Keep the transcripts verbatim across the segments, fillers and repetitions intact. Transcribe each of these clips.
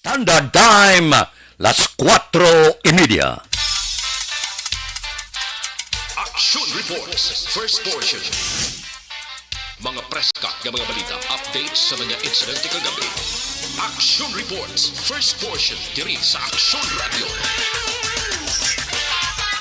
Standard Time, las kuwatro y media. Action Reports, first portion. Mga preska nga mga balita, updates sa mga insidente kagabi. Action Reports, first portion, diri sa Action Radio.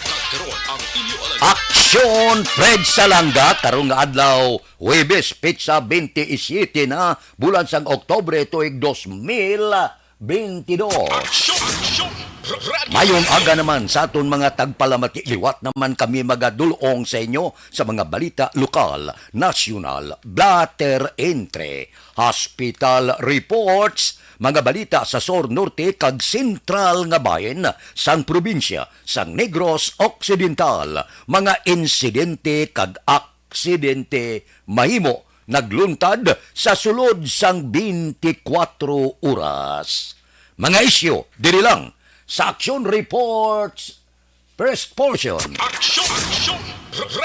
Kag karon ang inyo alagad. Action Fred Salanga, karong nga adlaw, Huwebes, petsa twenty-seven na, bulan sang Oktubre, tuig dos mil twenty-two. Action! Action! Radyo! Mayong aga naman sa aton mga tagpalamati. Liwat naman kami magadulong sa inyo sa mga balita lokal, nasyonal, blatter entre, hospital reports, mga balita sa sur, norte, kag sentral nga bahin sang probinsya sang Negros Occidental, mga insidente kag aksidente mahimo nagluntad sa sulod sang twenty-four oras. Mga isyu diri lang sa Action Reports, first portion. Action! Action!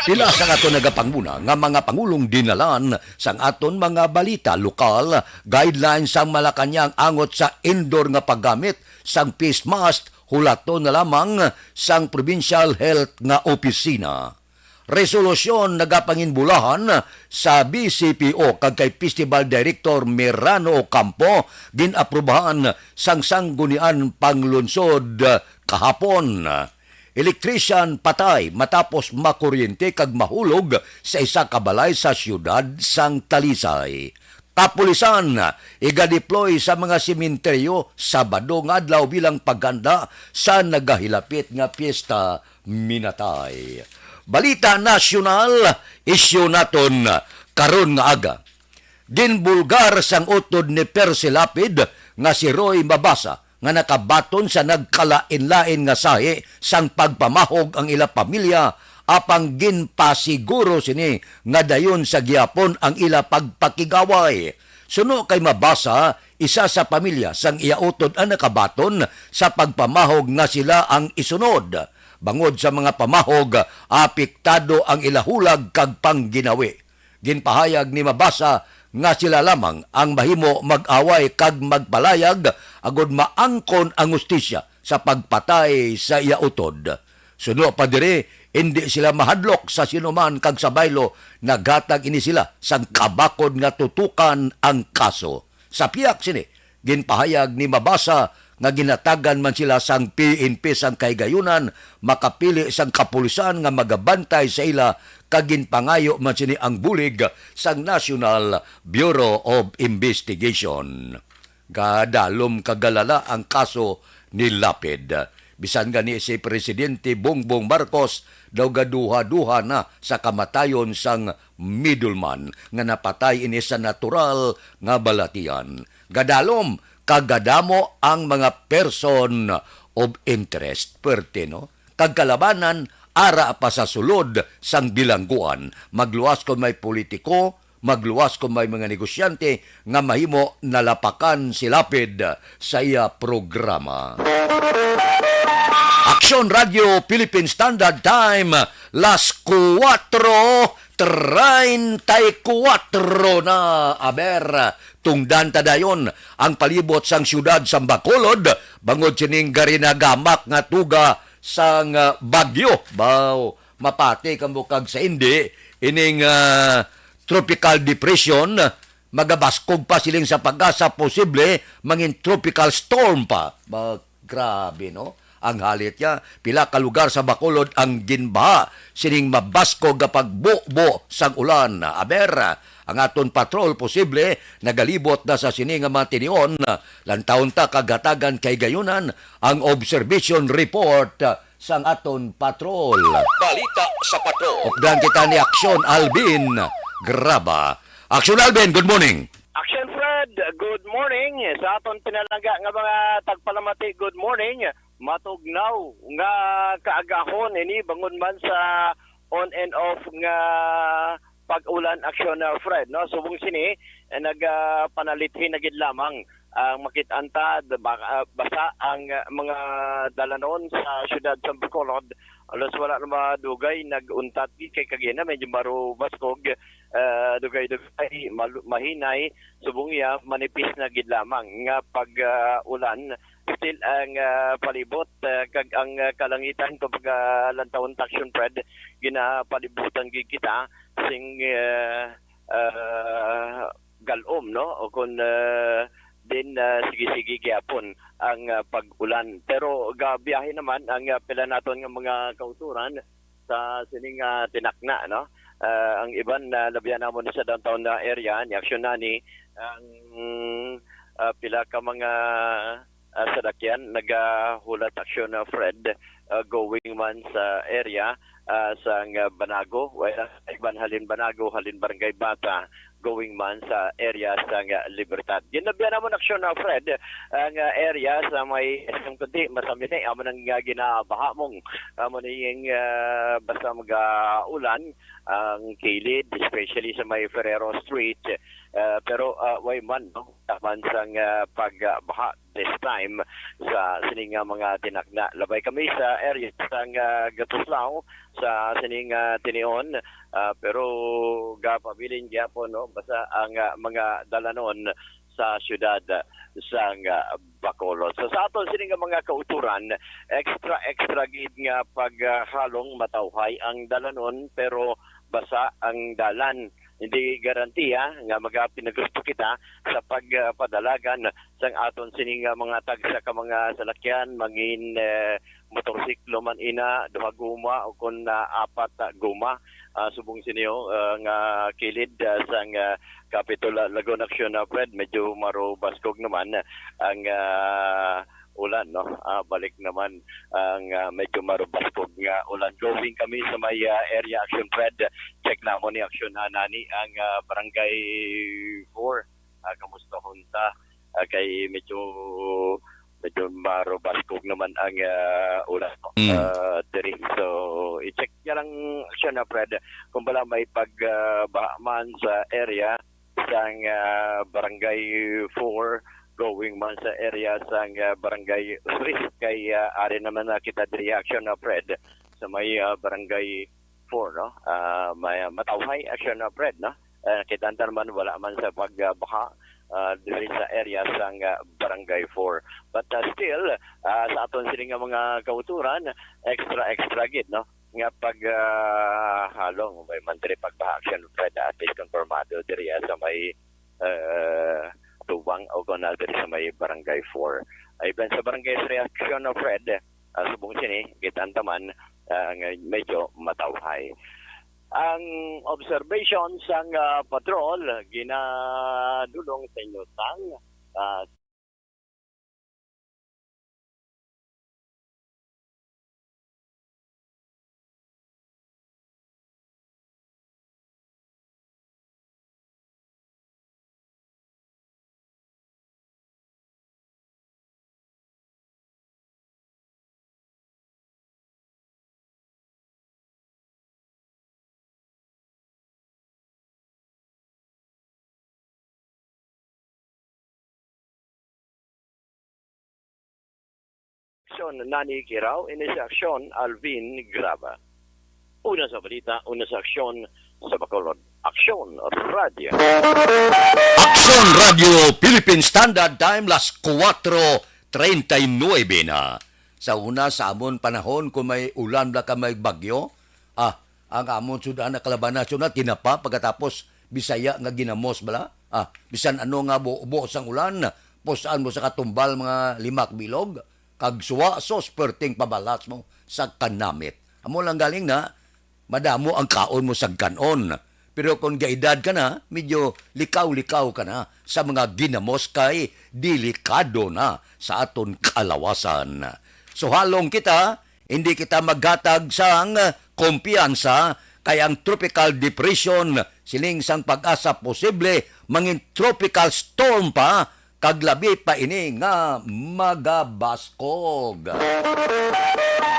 Pila sa aton nagapanguna nga mga pangulong dinalan sang aton mga balita lokal, guidelines sang Malacañang angot sa indoor nga paggamit sang face mask, hulaton na lamang sang provincial health nga opisina. Resolusyon nagapanginbulahan sa B C P O kag kay Festival Director Mirano Ocampo, gin-aprubahan sang Sangguniang Panglungsod kahapon. Electrician patay matapos makuryente kag mahulog sa isa ka balay sa siyudad sang Talisay. Kapulisan igadeploy sa mga sementeryo Sabado nga adlaw bilang paghanda sa nagahilapit nga Piyesta Minatay. Balita nasyonal, isyu naton karon nga aga. Ginbulgar sang utod ni Percy Lapid nga si Roy Mabasa nga nakabaton sa nagkalain-lain nga sahi sang pagpamahog ang ila pamilya, apang ginpasiguro sini nga dayon sa gihapon ang ila pagpakig-away. Suno kay Mabasa, isa sa pamilya sang iya utod ang nakabaton sa pagpamahog nga sila ang isunod. Bangod sa mga pamahog, apektado ang ila hulag kag pangginawi. Ginpahayag ni Mabasa nga sila lamang ang mahimo mag-away kag magpalayag agod maangkon ang hustisya sa pagpatay sa iya utod. Suno pa diri, indi sila mahadlok sa sinuman kag sa baylo, naghatag ini sila sang kabakod nga tutukan ang kaso. Sa pihak sini, ginpahayag ni Mabasa nga ginhatagan man sila sang P N P sang kahigayunan makapili sang kapulisan nga magabantay sa ila, kag ginpangayo man sini ang bulig sang National Bureau of Investigation. Gadalom kagalala ang kaso ni Lapid. Bisan gani si Presidente Bongbong Marcos daw gaduha-duha na sa kamatayon sang middleman nga napatay ini sa natural nga balatian. Gadalom kag gadamo ang mga person of interest. Perte, no? Kag kalabanan, ara pa sa sulod sang bilangguan. Magluwas kon may politiko, magluwas kon may mga negosyante nga mahimo nalapakan si Lapid sa iya programa. Aksyon Radio Philippine Standard Time, las kuwatro treinta y cuatro na. Aber, tungdan ta dayon ang palibot sang siyudad sang Bacolod bangod sining garinagamak nga tuga sang, ah, bagyo. Baw, mapati kamo kag sa indi, ining, ah, tropical depression, magabaskog pa siling sa PAGASA, posible mangin tropical storm pa. Ba, grabe, no? Ang halit niya, pila ka lugar sa Bacolod ang ginbaha sining mabaskog nga pagbubo sang ulan. Aber, ang aton patrol posible nagalibot na sa sini nga mga tinion. Lantawon ta kag hatagan kahigayunan ang observation report sang aton patrol. Balita sa patrol. Updan kita ni Aksyon Alvin Graba. Aksyon Alvin, good morning. Action Fred, good morning. Sa aton pinalangga nga mga tagpalamati, good morning. Matugnaw nga kaagahon ini bangod man sa on and off nga pag-ulan, Action, uh, Fred, no? Subong sini, eh, nag, ah, panalithin na gid lamang Ang makit-an ta, da-, baka, ah, basa ang, ah, mga dalanon sa siyudad sa Bacolod. Alas wala na madugay, nag-untat gid kay kagina, medyo marubaskog, ah, dugay-dugay, malu-, mahinay, subong iya, manipis na gid lamang nga pag, ah, ulan. Still ang, ah, palibot, ah, kag ang, ah, kalangitan, kumbaga, lantawon ta, Action Fred, ginapalibutan gid kita sing, ah, ah, galom, no? O kung, ah, din, ah, sige-sige gyapon ang, ah, pag-ulan. Pero gabiyahe naman ang, ah, pila naton nga mga kauturan sa sining, ah, tinakna, no? Ah, ang iban na labihan namon sa downtown na area, ni aksyon na ni ang, ah, pila ka mga, ah, sadakyan nagahulat aksyon na Fred, ah, going man sa area, ah, sang, ah, Banago, wala iban halin Banago, halin Barangay Bata, going man sa area sang, ah, Libertad. Ginabihan namon aksyon na Fred, ang, ah, area sa may S M kundi masami na, amo nang, ah, ginabaha mong, amo na yung, ah, basta mag-, ah, ulan, ang kilid, especially sa may Ferrero Street, ah, pero, ah, way man, no? Taman sang, ah, pagbaha this time sa sini nga mga tinakna. Labay kami sa area sang, ah, Gatuslao sa sini nga tinion, ah, pero gapabilin gyapon, no, basta ang, ah, mga dalanon sa siyudad sang, ah, Bacolod. So sa aton sini nga mga kauturan, extra extra gid nga paghalong matawhay ang dalanon pero basa ang dalan. Hindi garantiya nga magapinagusto kita sa pagpadalagan sang aton sini nga mga tagsa ka mga salakyan, mangin, eh, motorsiklo man ina, duha guma o kon, ah, apat, ah, guma. Ah, subong sini, oh, ah, nga kilid, ah, sang, ah, Capitol, ah, Lagoon Action, ah, Fred, medyo marubaskog naman ang, ah, ulan, no? Ah, balik naman ang, ah, medyo marubaskog nga ulan. Going kami sa may, ah, area action, Fred. Check namon ni action, ah, nani ang, ah, Barangay four. Ah, kamusta hunta? Ah, kay medyo, medyo marubaskog naman ang, ah, ulan, no? Mm. Ah, diri. So, i-check niya lang siya na, Fred, kung bala may pag, ah, baha man sa area sang, ah, Barangay four, going man sa area sang, ah, Barangay three. Kay, ah, ari naman na kita diri action na, Fred, sa may, ah, Barangay four, no? Ah, may, ah, matawhay action na, Fred, no? Ah, kita naman, wala man sa pagbaha, ah, diri sa area sang, ah, Barangay four. But, ah, still, ah, sa aton sini nga mga kauturan, extra, extra gid, no? Nga pag, ah, halong, may man diri pagbaha action, Fred, at least konfirmado diri, ah, sa may, ah, Tubang o kung na diri sa may Barangay four. Ay, ben sa Barangay three action, no, Fred, ah, subong sini, kita naman, ah, nga medyo matawhay. Ang observation sang, ah, patrol ginadulong sa inyo sang, ah, Aksyon, Nani Kiraw, ini si Aksyon, Alvin Graba. Una sa balita, una sa aksyon sa Bacolod. Aksyon Radio. Aksyon Radio Philippine Standard Time, las kuwatro treinta y nuebe na. Sa una, sa amon panahon, kung may ulan bala ka may bagyo, ah, ang amon sud-an na kalaban nasyonal, tinapa, pagkatapos Bisaya nga ginamos bala. Ah, bisan ano nga bubo sang ulan, pus-an mo sa katumbal mga limak bilog, kag suwa sos perting pabalas mo sa kanamit. Amo lang galing na, madamo ang kaon mo sa kan-on. Pero kung gaedad ka na, medyo likaw-likaw ka na sa mga ginamos kay delikado na sa aton kalawasan. So halong kita, hindi kita maghatag sang kumpiyansa kay ang tropical depression sining sang PAGASA posible mangin tropical storm pa kag labi pa ini nga magabaskog.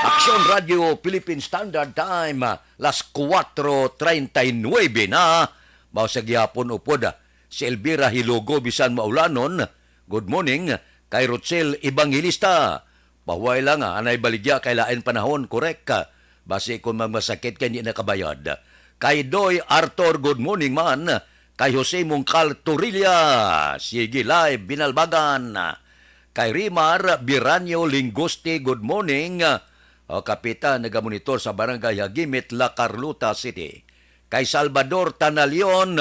Aksyon Radio Philippine Standard Time, las kuwatro treinta y nuebe na. Mao sa gihapon upod si Elvira Hilugo, bisan maulanon, Good morning kay Rochelle Evangelista. Pahuway lang, ah, anay baligya kay lain panahon, korek ka. Basi kung magmasakit kay hindi nakabayad. Kay Doy Arthur, good morning man. Kay Jose Mungkal Torilla, sige live, Binalbagan. Kay Rimar Biranyo Linguste, good morning. O, Kapita, nagamonitor sa Barangay Hagimit, La Carlota City. Kay Salvador Tanalion,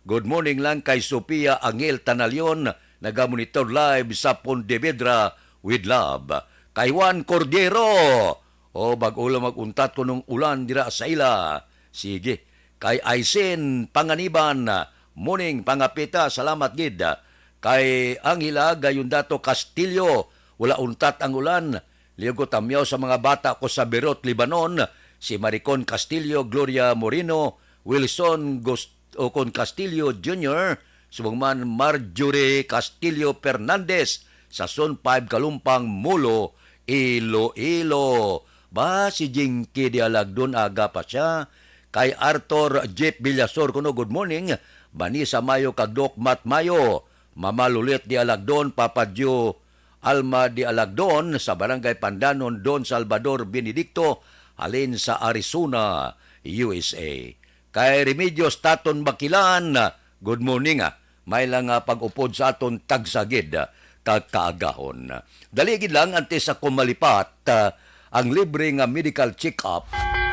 good morning lang kay Sofia Angel Tanalion, nagamonitor live sa Pontevedra with love. Kay Juan Cordero, o, bag-o lang mag-untat ko nung ulan dira sa ila. Sige. Kay Aisin Panganiban, morning, pangapita, salamat gid. Kay Angela Gayundato Castillo, wala untat ang ulan. Liog ko tamyaw sa mga bata ko sa Beirut, Lebanon, si Maricon Castillo, Gloria Moreno, Wilson Gust-, Ocon Castillo Junior, subong man Marjorie Castillo Fernandez sa Zone five Kalumpang, Molo, Iloilo. Ba, si Jinky Dialagdon, aga pa siya. Kay Arthur Jeep Villasor kuno, good morning. Vanessa Mayo kag Doc Matt Mayo. Mama Lulit Dialagdon, Papa Joe Alma Dialagdon sa Barangay Pandanon, Don Salvador Benedicto, halin sa Arizona, U S A. Kay Remedios Taton Bakilan, good morning, ah. May lang, ah, pag-upod sa aton tagsagid, ah, kag kaagahon. Dali gid lang antes sa kumalipat, ah, ang libre nga medical check-up.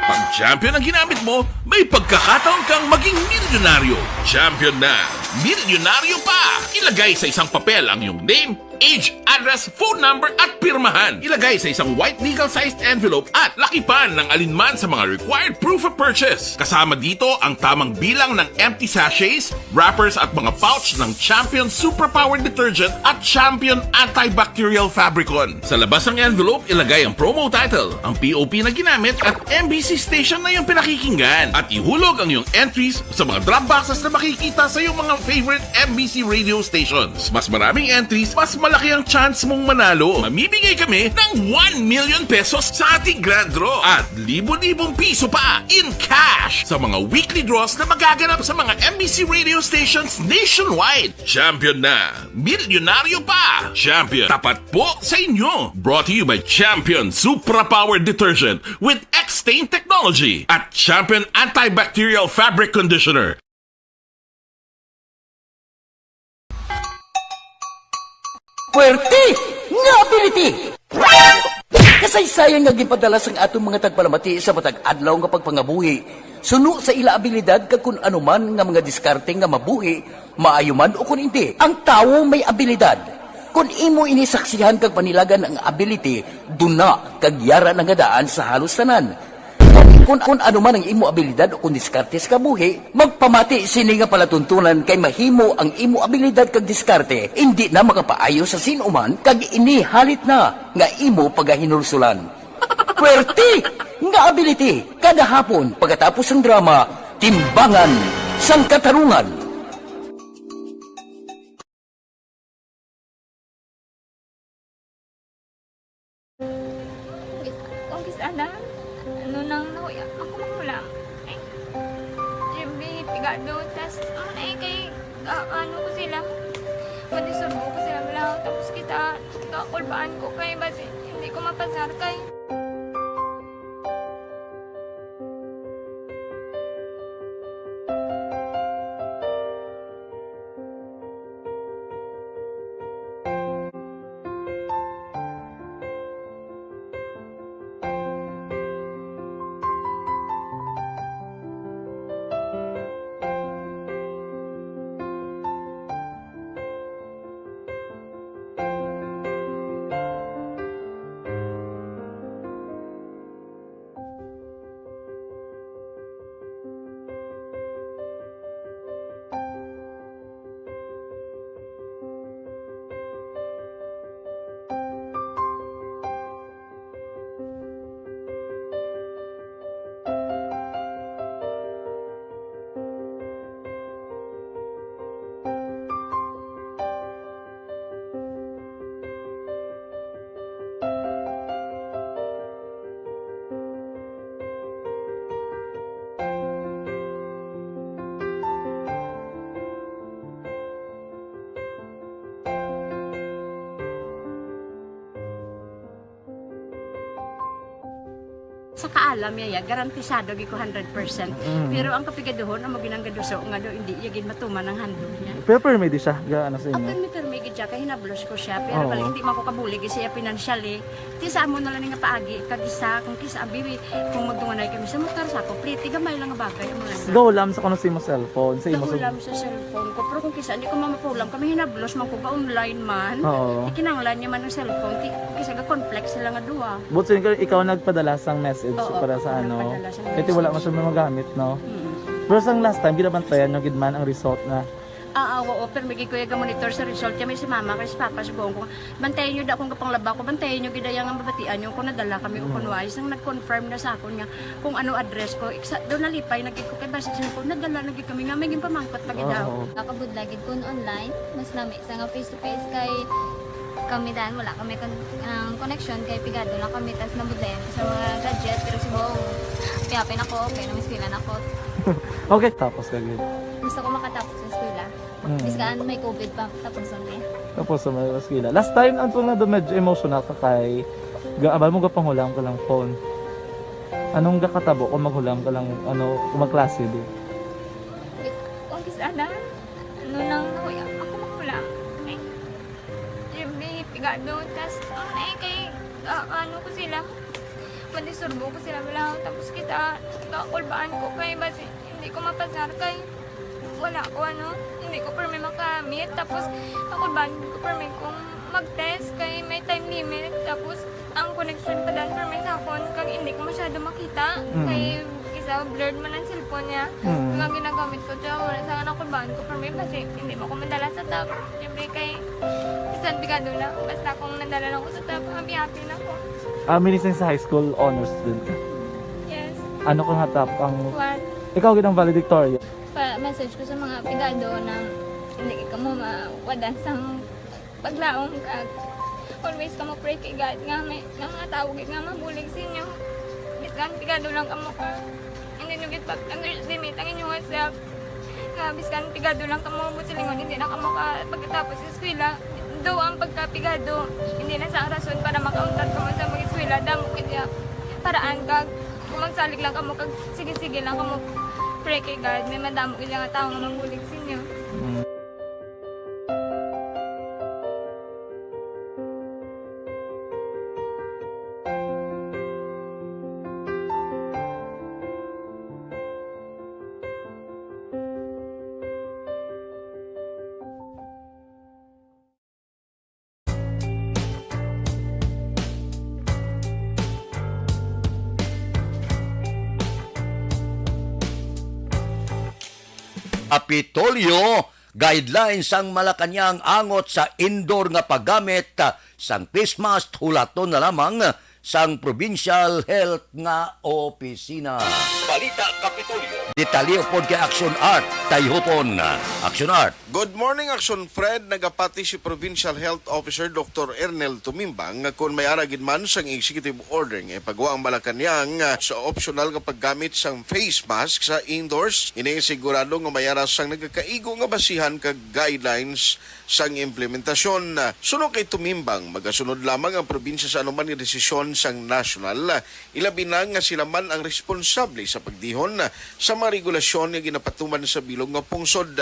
Pag Champion ang ginamit mo, may pagkakataon kang maging milyonaryo. Champion na, milyonaryo pa! Ilagay sa isang papel ang iyong name, age, address, phone number, at pirmahan. Ilagay sa isang white legal-sized envelope at lakipan ng alinman sa mga required proof of purchase. Kasama dito ang tamang bilang ng empty sachets, wrappers, at mga pouch ng Champion Superpower Detergent at Champion Antibacterial Fabricon. Sa labas ng envelope, ilagay ang promo title, ang P O P na ginamit, at M B C station na iyong pinakikinggan. At ihulog ang iyong entries sa mga drop boxes na makikita sa iyong mga favorite M B C radio stations. Mas maraming entries, mas malaki ang chance mong manalo. Mamimigay kami ng one million pesos sa ating grand draw at libo-libong piso pa in cash sa mga weekly draws na magaganap sa mga M B C radio stations nationwide. Champion na! Milyonaryo pa! Champion, tapat po sa inyo! Brought to you by Champion Supra Power Detergent with X-Stain Technology at Champion Antibacterial Fabric Conditioner. Puwerte nga ability! Kasaysayan nga ginpadala sang aton mga tagpalamati sa matag adlaw nga pagpangabuhi suno sa ila abilidad kag kun ano man nga mga diskarte nga mabuhi, maayo man o kun indi. Ang tawo may abilidad. Kon imo ini saksihan kag panilagan ang ability, duna kag yara na nga daan sa halos tanan. Kon, kon ano man ang imo abilidad o kon diskarte sa kabuhi, magpamati sini nga palatuntunan kay mahimo ang imo abilidad kag diskarte indi na makapaayo sa sin-o man kag ini halit na nga imo pagahinulsulan. Puwerte nga ability kada hapon pagkatapos sang drama, Timbangan sang Katarungan. Kung kis-, ana, ano nang nahuya ako mahulam? Ay, Jimmy, pigado, tas, ano na eh, kay, ah, ano ko sila, madisurbo ko sila lang, tapos kita, kakulbaan ko kay, basi, hindi ko mapasar kay. Sa kaalam niya, ya, garantisado gid ko hundred percent. Mm. Pero ang kapigaduhon, amo ginang gaduso nga do, hindi iya gid matuman ang handog niya. Pero permi di siya, ga, ano sa inyo? Permi, permi gid siya, kay hinablos ko siya. Pero Oo. bali, hindi man ko kabulig siya financially. Ti sa amo na lang nga paagi, kag isa, kung kisa, abi, kung magtunganay kami sa motor, sa ako, pliti, gamay lang nga bagay, amo lang. Go, lam sa kuno sa imo cellphone, sa imo Go, sa lam sa cellphone ko. Pero kung kisa, hindi ko mamapulam, kami hinablos man ko, ga-online man. Oo. Ti kinahanglan niya man ang cellphone, ti, kung kisa, ga-conflict sila nga duha. But so, ikaw, ikaw nagpadala sang message Oo, para sa ako ano? nagpadala sang Kaya ti wala message. man siya magamit, no? Mm. Pero sang last time, ginabantayan nyo gid man ang result na Ah, ah, oo, pero may gid ko iya ga-monitor sa result. Kaya may si mama, kay si papa, subuhon ko, "Bantayan nyo da akong gapanglaba ko, bantayan nyo gid iya nga mabatian nyo kung nadala kami o Mm. kung wala." Sang nag-confirm na sa akon nga kung ano address ko, iksa, daw nalipay na gid ko, kay basi siya ko, nadala na gid kami nga may ginpamangkot pa gid daw. Oo. Nakabudlay gid kun online, mas nami sa nga face to face kay kami dan, wala kami kon-, ang connection kay pigado lang kami, tas nabudlayan ko sa mga gadget, pero subong, happy-happy na ko, okay na, may eskwela na ko. Okay, tapos ka gid. Gusto ko makatapos sa eskwela. Mm. Bisan may covid pa, tapos ang niya. Tapos sa mga eskwela. Last time, ang tunga na medyo emotional ka kay, ga-, abal mo gapanghulam ka lang phone. Anong gakatabo kung maghulam ka lang, ano, kung magklase di? Kung kisa na, ano lang, ako, ako maghulam. Eh, yung may pigado, tas, ano eh, kay, ah, ano ko sila, madisturbo ko sila, wala, tapos kita, kakulbaan ko kay, basi, hindi ko mapasar kay, wala ko, ano, hindi ko permi makamit, tapos, kakulbaan ko permi kung mag-test kay may time limit, tapos, ang connection pa dan permi sa akon, kag hindi ko masyado makita, Mm. kay, isa, blurred man ang cellphone niya, Mm. kag ang ginagamit ko, tiyan, wala sa kakulbaan ko permi, basi, hindi mo ko madala sa top, siyempre kay, bisan pigado na, basta kung nadala lang ko sa top, happy-happy na ko. Ah, minising sa high school, honor student ka? Yes. Ano ka nga top ang One. Ikaw gid ang valedictorian? Pa-message ko sa mga pigado na hindi ka mo mawadan sang paglaom, kag always ka mo pray kay God nga may, nga mga tawo gid nga mabulig sa inyo. Bisan pigado lang kamo ka, hindi nyo gid pag-underestimate ang inyong self. Nga bisan pigado lang kamo, buot silingon, hindi na kamo ka pagkatapos sa eskwela. Though ang pagkapigado, hindi na sa rason para makauntat kamo sa mag-eskwela. Damo gid ya paraan kag kung magsalig lang kamo kag sige-sige lang kamo pray kay God, may madamo gid nga tawo nga mabulig sa inyo. Mm. Kapitolyo, guidelines sang Malacañang angot sa indoor nga paggamit sang face mask, hulaton na lamang sang provincial health nga opisina. Balita Kapitolyo. Detalye upod kay Action Art Tayhupon. Action Art. Good morning, Action Fred. Nagapati si Provincial Health Officer Doktor Ernel Tumimbang nga kon may ara gid man sang executive order nga ipagwa ang Malacañang, ah, sa optional nga paggamit sang face mask sa indoors, ini sigurado nga may ara sang nagakaigo nga basihan kag guidelines sang implementasyon. Suno kay Tumimbang, magasunod lamang ang probinsya sa anuman nga desisyon sang nasyonal, ilabi na nga sila man ang responsable sa pagdihon sa mga regulasyon nga ginapatuman sa bilog nga pungsod.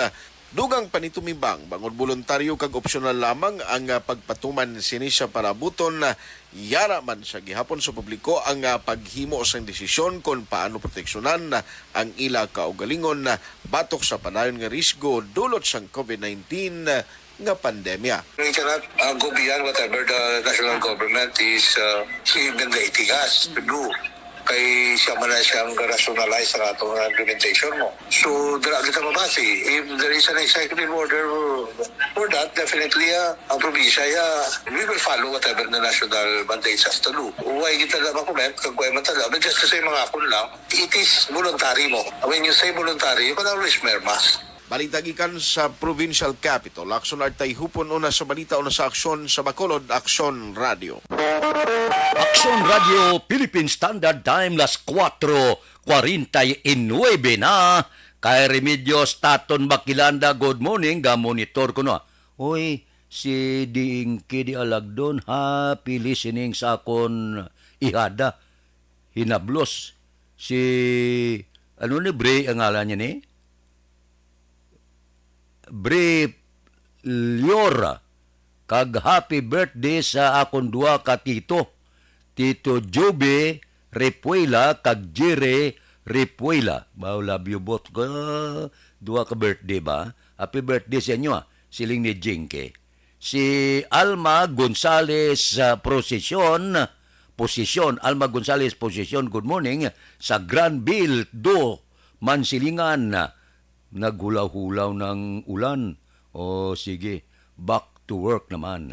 Dugang pa ni Tumimbang, bangod boluntaryo kag opsyonal lamang ang, ah, pagpatuman sini sa palaabuton, ah, yara man sa gihapon sa publiko ang, ah, paghimo sang desisyon kon paano proteksyonan, ah, ang ila kaugalingon, ah, batok sa padayon nga risgo dulot sang covid nineteen, ah, nga pandemya. We cannot, uh, go beyond whatever the national government is, uh, mandating us to do. Kay siya man na siyang rationalize sa atong implementation mo. So, dira kita mabase. If there is an executive order for that, definitely, uh, ang probinsya, yeah, we will follow whatever the national mandates us to do. Why kita na ma-comment? Kag why man talaga? But just to say, mga akon lang, it is voluntary mo. When you say voluntary, you can always wear mask. Balita gikan sa Provincial Capitol, Action Art Tayhupon una sa balita, una sa aksyon sa Bacolod, Aksyon Radio. Aksyon Radio, Philippine Standard Time, las cuatro cuarenta y nueve na. Kay Remedios Taton Bakilanda, good morning, ga-monitor ko na. Uy, si Diingki di Alagdon, happy listening sa akon ihada. Hinablos. Si, ano ni, Bre ang ngalan niya ni? Bre Lior. Kag happy birthday sa akon duha ka tito, Tito Joby Repuela kag Jerry Repuela. Wow, love you both. Ah, duha ka birthday ba? Happy birthday sa inyo, ah, siling ni Jinky. Si Alma Gonzales, ah, Procession, Posisyon, Alma Gonzales Posisyon, good morning. Sa Granville, do, Mansilingan, naghulaw-hulaw ng ulan. O, sige, back to work naman.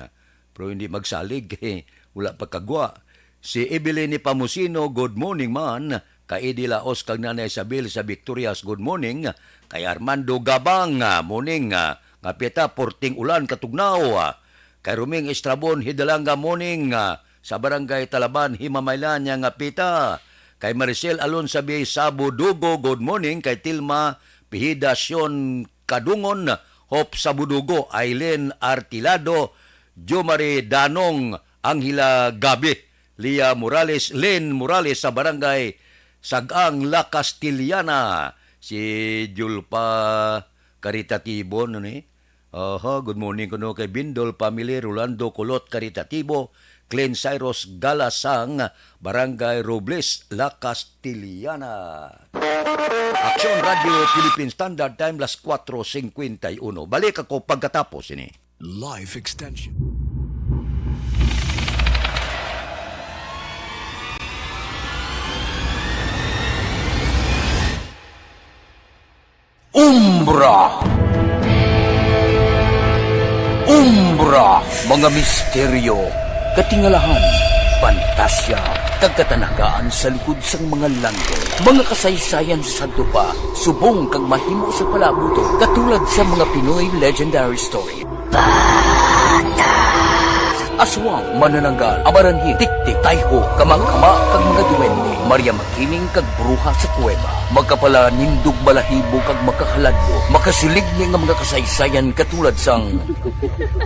Pero hindi magsalig, eh, wala pa kagwa. Si Evelyn ni Pamusino, good morning man. Kay Eddie Laos kag Nanay Isabel sa Victorias, good morning. Kay Armando Gabang, ah, morning, ah, nga pita, porting ulan, katugnaw, ah. Kay Roming Estrabon, Hidalanga, morning, ah, sa Barangay Talaban, Himamaylan, niya nga pita. Kay Maricel Alonsabi, Sabudugo, good morning. Kay Tilma Pihidacion Kadungon, Hope Sabudugo, Aileen Artilado, Jomari Danong, Angela Gabi, Lia Morales, Lynn Morales sa Barangay Sagang, La Castellana, si Julpa Caritatibo, no ni? Aha, good morning kuno kay Bindol family, Rolando Kulot Caritatibo, Glenn Cyrus Galasang, Barangay Robles, La Castellana. Aksyon Radio Philippine Standard Time, las cuatro cincuenta y uno. Balik ako pagkatapos ini. Life Extension. Umbra. Umbra, mga misteryo, katingalahan, pantasya, kag katanagaan sa likod sang mga langit. Mga kasaysayan sa sadto pa, subong kag mahimo sa palabuto, katulad sa mga Pinoy legendary story. Aswang, manananggal, amaranhi, tiktik, tayho, kamangkama, kag mga duwende, Maria Makiling kag bruha sa kuweba, makapalanindog balahibo kag makahaladlok, makasiligni nga mga kasaysayan katulad sang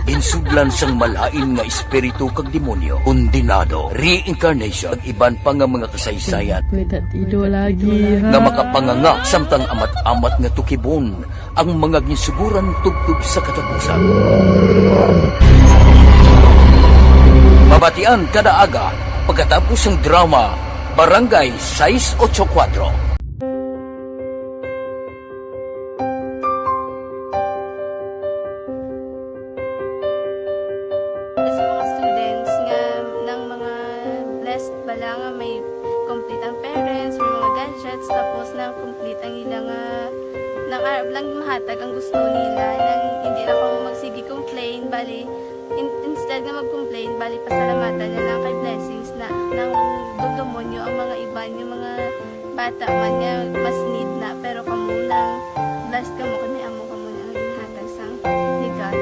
ginsudlan sang malain nga espiritu kag demonyo, kondenado, reincarnation, kag iban pa nga mga kasaysayan Kuwedad ido lagi, ha? nga makapanganga samtang amat-amat nga tukibon ang mga ginsuguran tubtob sa katapusan. Mabatian kada aga pagkatapos sang drama Barangay Sais Ocho Kuatro. Sa mga students nga, nang mga blessed bala nga may complete ang parents, may mga gadgets, tapos na complete ang ila nga, nang arab lang mahatag ang gusto nila, nang hindi na kamo magsige complain, bali, in-, instead nga mag-complain, bali, pasalamatan na lang kay blessings na, nang dugdumon nyo ang mga iban, yung mga bata man nga mas need na, pero kamo lang, blessed kamo kay may amo kamo nga ginhatag sang ni God.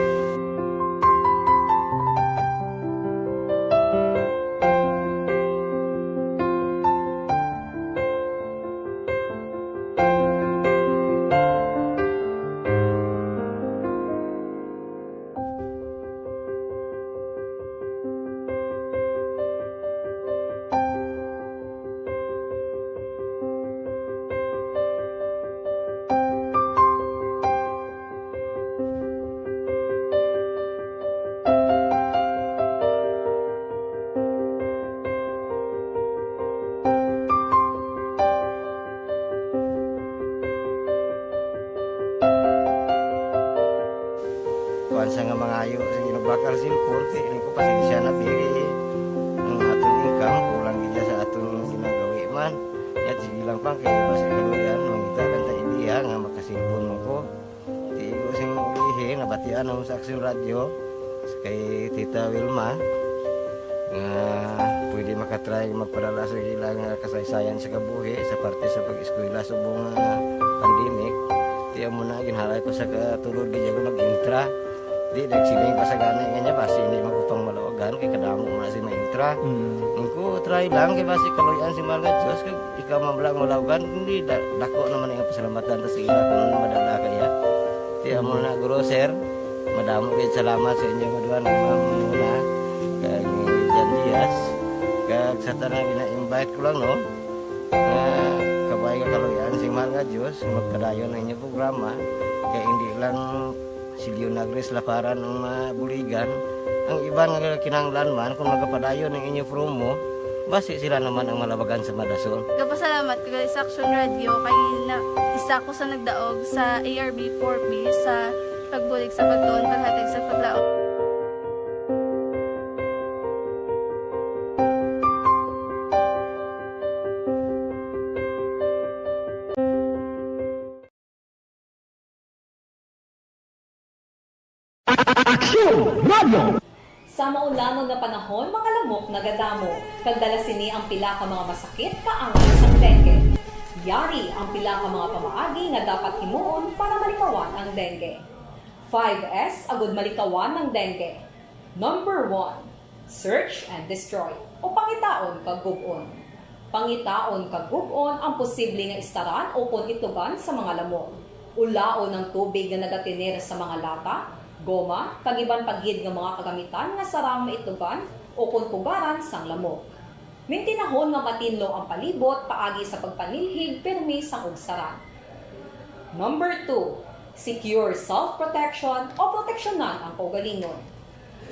Kuwan sa nga mangayo, sige, nagbakal cellphone, kay ini ko pasensya na, pili ang aton income, kulang gid sa aton ginagawi man. Yat, sige lang pang, kay basi kaluyan, mangita lang ta idea nga maka-cellphone mo ko. Di ko sing ihi, nabatian ako sa Aksyon Radyo, kay Tita Wilma, nga pwede makatry magpadala sa ila nga kasaysayan sa kabuhi sa parte sa pag-eskwela subong nga pandemic. Di amo na, ginhalay ko sa katulod, di ako nag-intra. Di, nagsiling pa sa gani nga niya, basi hindi magkupang malawagan, kay kadamo mo na si ma-intra. Mm. Ang ko, try lang, kay basi kaluyan si mga Diyos, kay ikaw man lang malawagan, hindi, da-, dako naman ang pasalamatan ta sa ila kung madala kaya. Di, amo na, guro, sir, madamo kayo salamat sa inyong duha, ni Ma'am Muna, kag ni Jan Diaz, kag sa tanan, gina-invite ko lang, no? Nga kabay nga kaluy-an sing mahal nga Dios, magpadayon ang inyo programa, kay hindi lang si Leonagris Laparan ang mabuligan, ang iban nga kinahanglan man kung magapadayon ang inyo promo, basi sila naman ang malabagan sa madason. Gapasalamat ko kay sa Action Radio kay na isa ko sa nagdaog sa A R B four B sa pagbulig sa pagtuon, paghatag sa paglaom. Aksyon Radio! Sa maulanon nga panahon, mga lamok nagadamo, kag dala sini ang pila ka mga masakit kaangay sang dengue. Yari ang pila ka mga pamaagi nga dapat himuon para malikawan ang dengue. Five S agud malikawan ang dengue. Number one, search and destroy, o pangitaon kag gub-on. Pangitaon kag gub-on ang posible nga istaran ukon itugan sa mga lamok. Ulaon ang tubig nga nagatener sa mga lata, goma, kag iban pa gid nga mga kagamitan nga sarang maitugan ukon pugaran sang lamok. Mintinahon nga matinlo ang palibot paagi sa pagpanilhig pirmi sang ugsaran. Number two, secure self-protection o proteksyonan ang kaugalingon.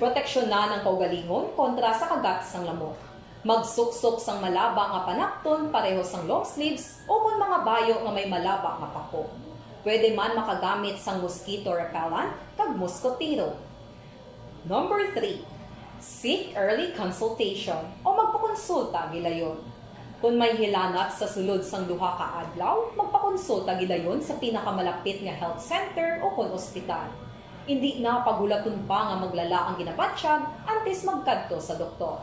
Proteksyonan ang kaugalingon kontra sa kagat sang lamok. Magsuksok sang malaba nga panapton pareho sang long sleeves ukon mga bayo nga may malaba nga pako. Pwede man makagamit sang mosquito repellent kag moskotero. Number three, seek early consultation o magpakonsulta gilayon. Kon may hilanat sa sulod sang duha ka adlaw, magpakonsulta gilayon sa pinakamalapit nga health center ukon ospital. Indi na paghulaton pa nga maglala ang ginabatyag antes magkadto sa doktor.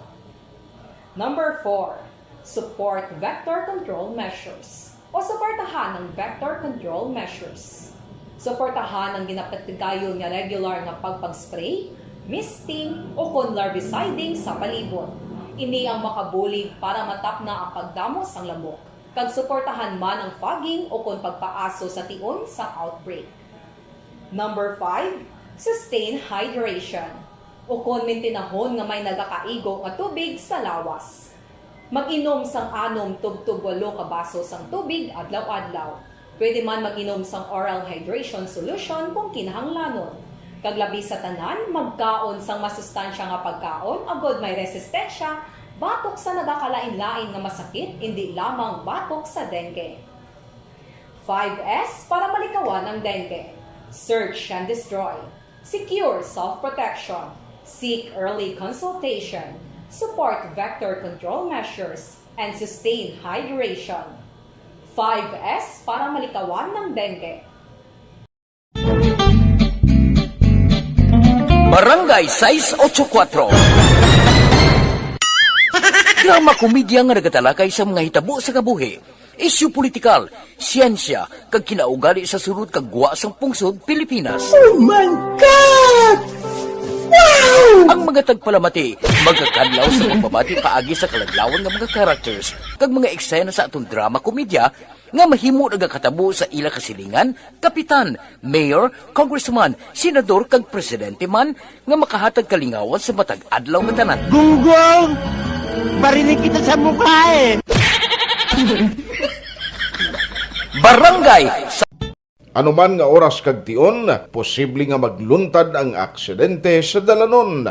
Number four, support vector control measures o suportahan ang vector control measures. Suportahan ang ginapatigayon nga regular nga pagpag-spray, misting, ukon larviciding sa palibot. Ini ang makabulig para matapna ang pagdamo sang lamok, kag suportahan man ang fogging ukon pagpaaso sa tion sang outbreak. Number five, sustain hydration, ukon mintinahon nga may nagakaigo nga tubig sa lawas. Mag-inom sang anom tubtob walo ka baso sang tubig adlaw-adlaw. Pwede man mag-inom sang oral hydration solution kung kinahanglanon. Kag labi sa tanan, magkaon sang masustansya nga pagkaon agod may resistensya batok sa nagakalain-lain nga masakit, indi lamang batok sa dengue. Five S para malikawan ang dengue. Search and destroy. Secure self-protection. Seek early consultation. Support vector control measures. And sustain hydration. Five S para malikawan ng dengue. Barangay sais ocho kuatro. Drama komedya nga nagatalakay sa mga hitabo sa kabuhi, isyu politikal, siyensya, kag kinaugali sa sulod kag gwa sang pungsod Pilipinas. Oh my God! Wow! Ang mga tagpalamati magakadlaw sa pagbabati paagi sa kaladlawan nga mga characters kag mga eksena sa aton drama komedya nga mahimo nagakatabo sa ila kasilingan, kapitan, mayor, congressman, senador, kag presidente man nga makahatag kalingawan sa matag adlaw nga tanan. Gunggong! Barinig kita sa mukha eh! Barangay sa Anuman nga oras kag tion, posible nga magluntad ang aksidente sa dalanon.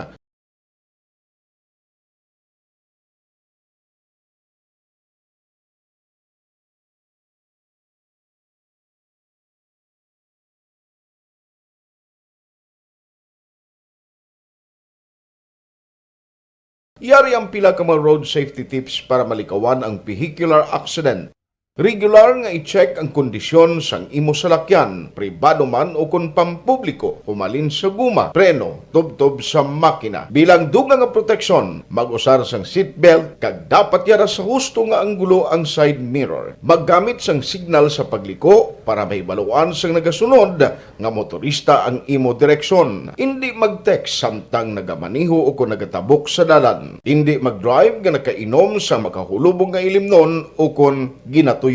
Yari ang pila ka mga road safety tips para malikawan ang vehicular accident. Regular nga i-check ang kondisyon sang imo salakyan, pribado man ukon pampubliko, humalin sa guma, preno, tubtob sa makina. Bilang dugang nga proteksyon, mag-usar sang seatbelt kag dapat yara sa husto nga anggulo ang side mirror. Maggamit sang signal sa pagliko para mahibaluan sang nagasunod nga motorista ang imo direksyon. Indi mag-text samtang nagamaneho o kon nagatabok sa dalan. Indi mag-drive nga nakainom sa makahulubong nga ilimnon o kon ginatuyo.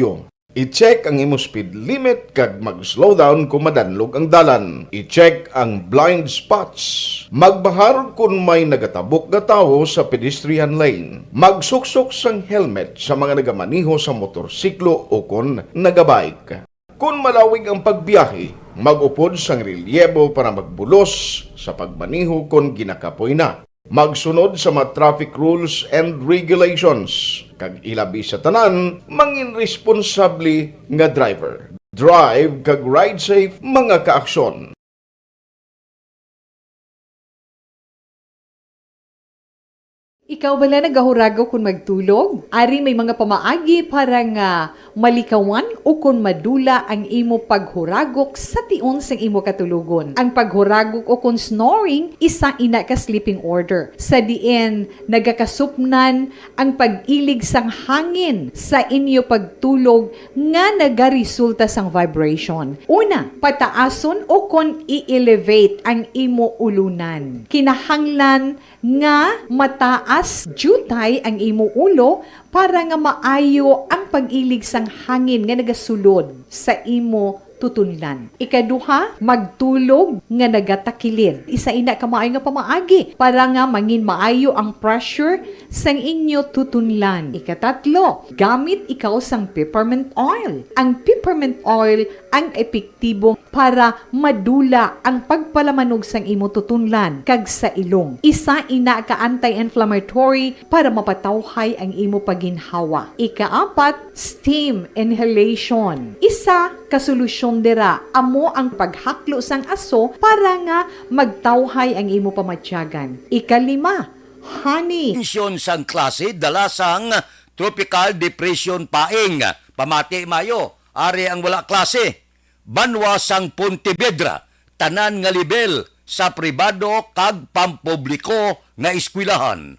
I-check ang imo speed limit kag mag-slow down kung madanlog ang dalan. I-check ang blind spots. Magbahar kon may nagatabok nga tawo sa pedestrian lane. Magsuksok sang helmet sa mga nagamaneho sa motorsiklo o kon nagabike. Kon malawig ang pagbiyahe, mag-upod sang relyebo para magbulos sa pagmaneho kon ginakapoy na. Magsunod sa mga traffic rules and regulations, kag ilabi sa tanan, mangin responsable nga driver. Drive kag ride safe, mga kaaksyon. Ikaw bala nagahuragok kon magtulog? Ari may mga pamaagi para nga malikawan o kon madula ang imo paghuragok sa tion sang imo katulogon. Ang paghuragok o kon snoring, isa ina ka sleeping order, sa diin nagakasupnan ang pag-ilig sang hangin sa inyo pagtulog nga nagaresulta sang vibration. Una, pataason o kon i-elevate ang imo ulunan. Kinahanglan nga mataas diutay ang imo ulo para nga maayo ang pag-ilig sang hangin nga nagasulod sa imo tutunlan. Ikaduha, magtulog nga nagatakilid. Isa ina ka maayo nga pamaagi para nga mangin maayo ang pressure sang inyo tutunlan. Ikatatlo, gamit ikaw sang peppermint oil. Ang peppermint oil ang epektibo para madula ang pagpalamanog sang imo tutunlan kag sa ilong. Isa ina ka anti-inflammatory para mapatawhay ang imo paginhawa. Ikaapat, steam inhalation. Isa ka solusyon dira amo ang paghaklo sang aso para nga magtawhay ang imo pamatyagan. Ikalima, honey. Extension sang klase dala sang Tropical Depression Paeng. Pamati maayo, ari ang wala klase. Banwa sang Pontevedra, tanan nga lebel sa pribado kag pampubliko nga eskwelahan.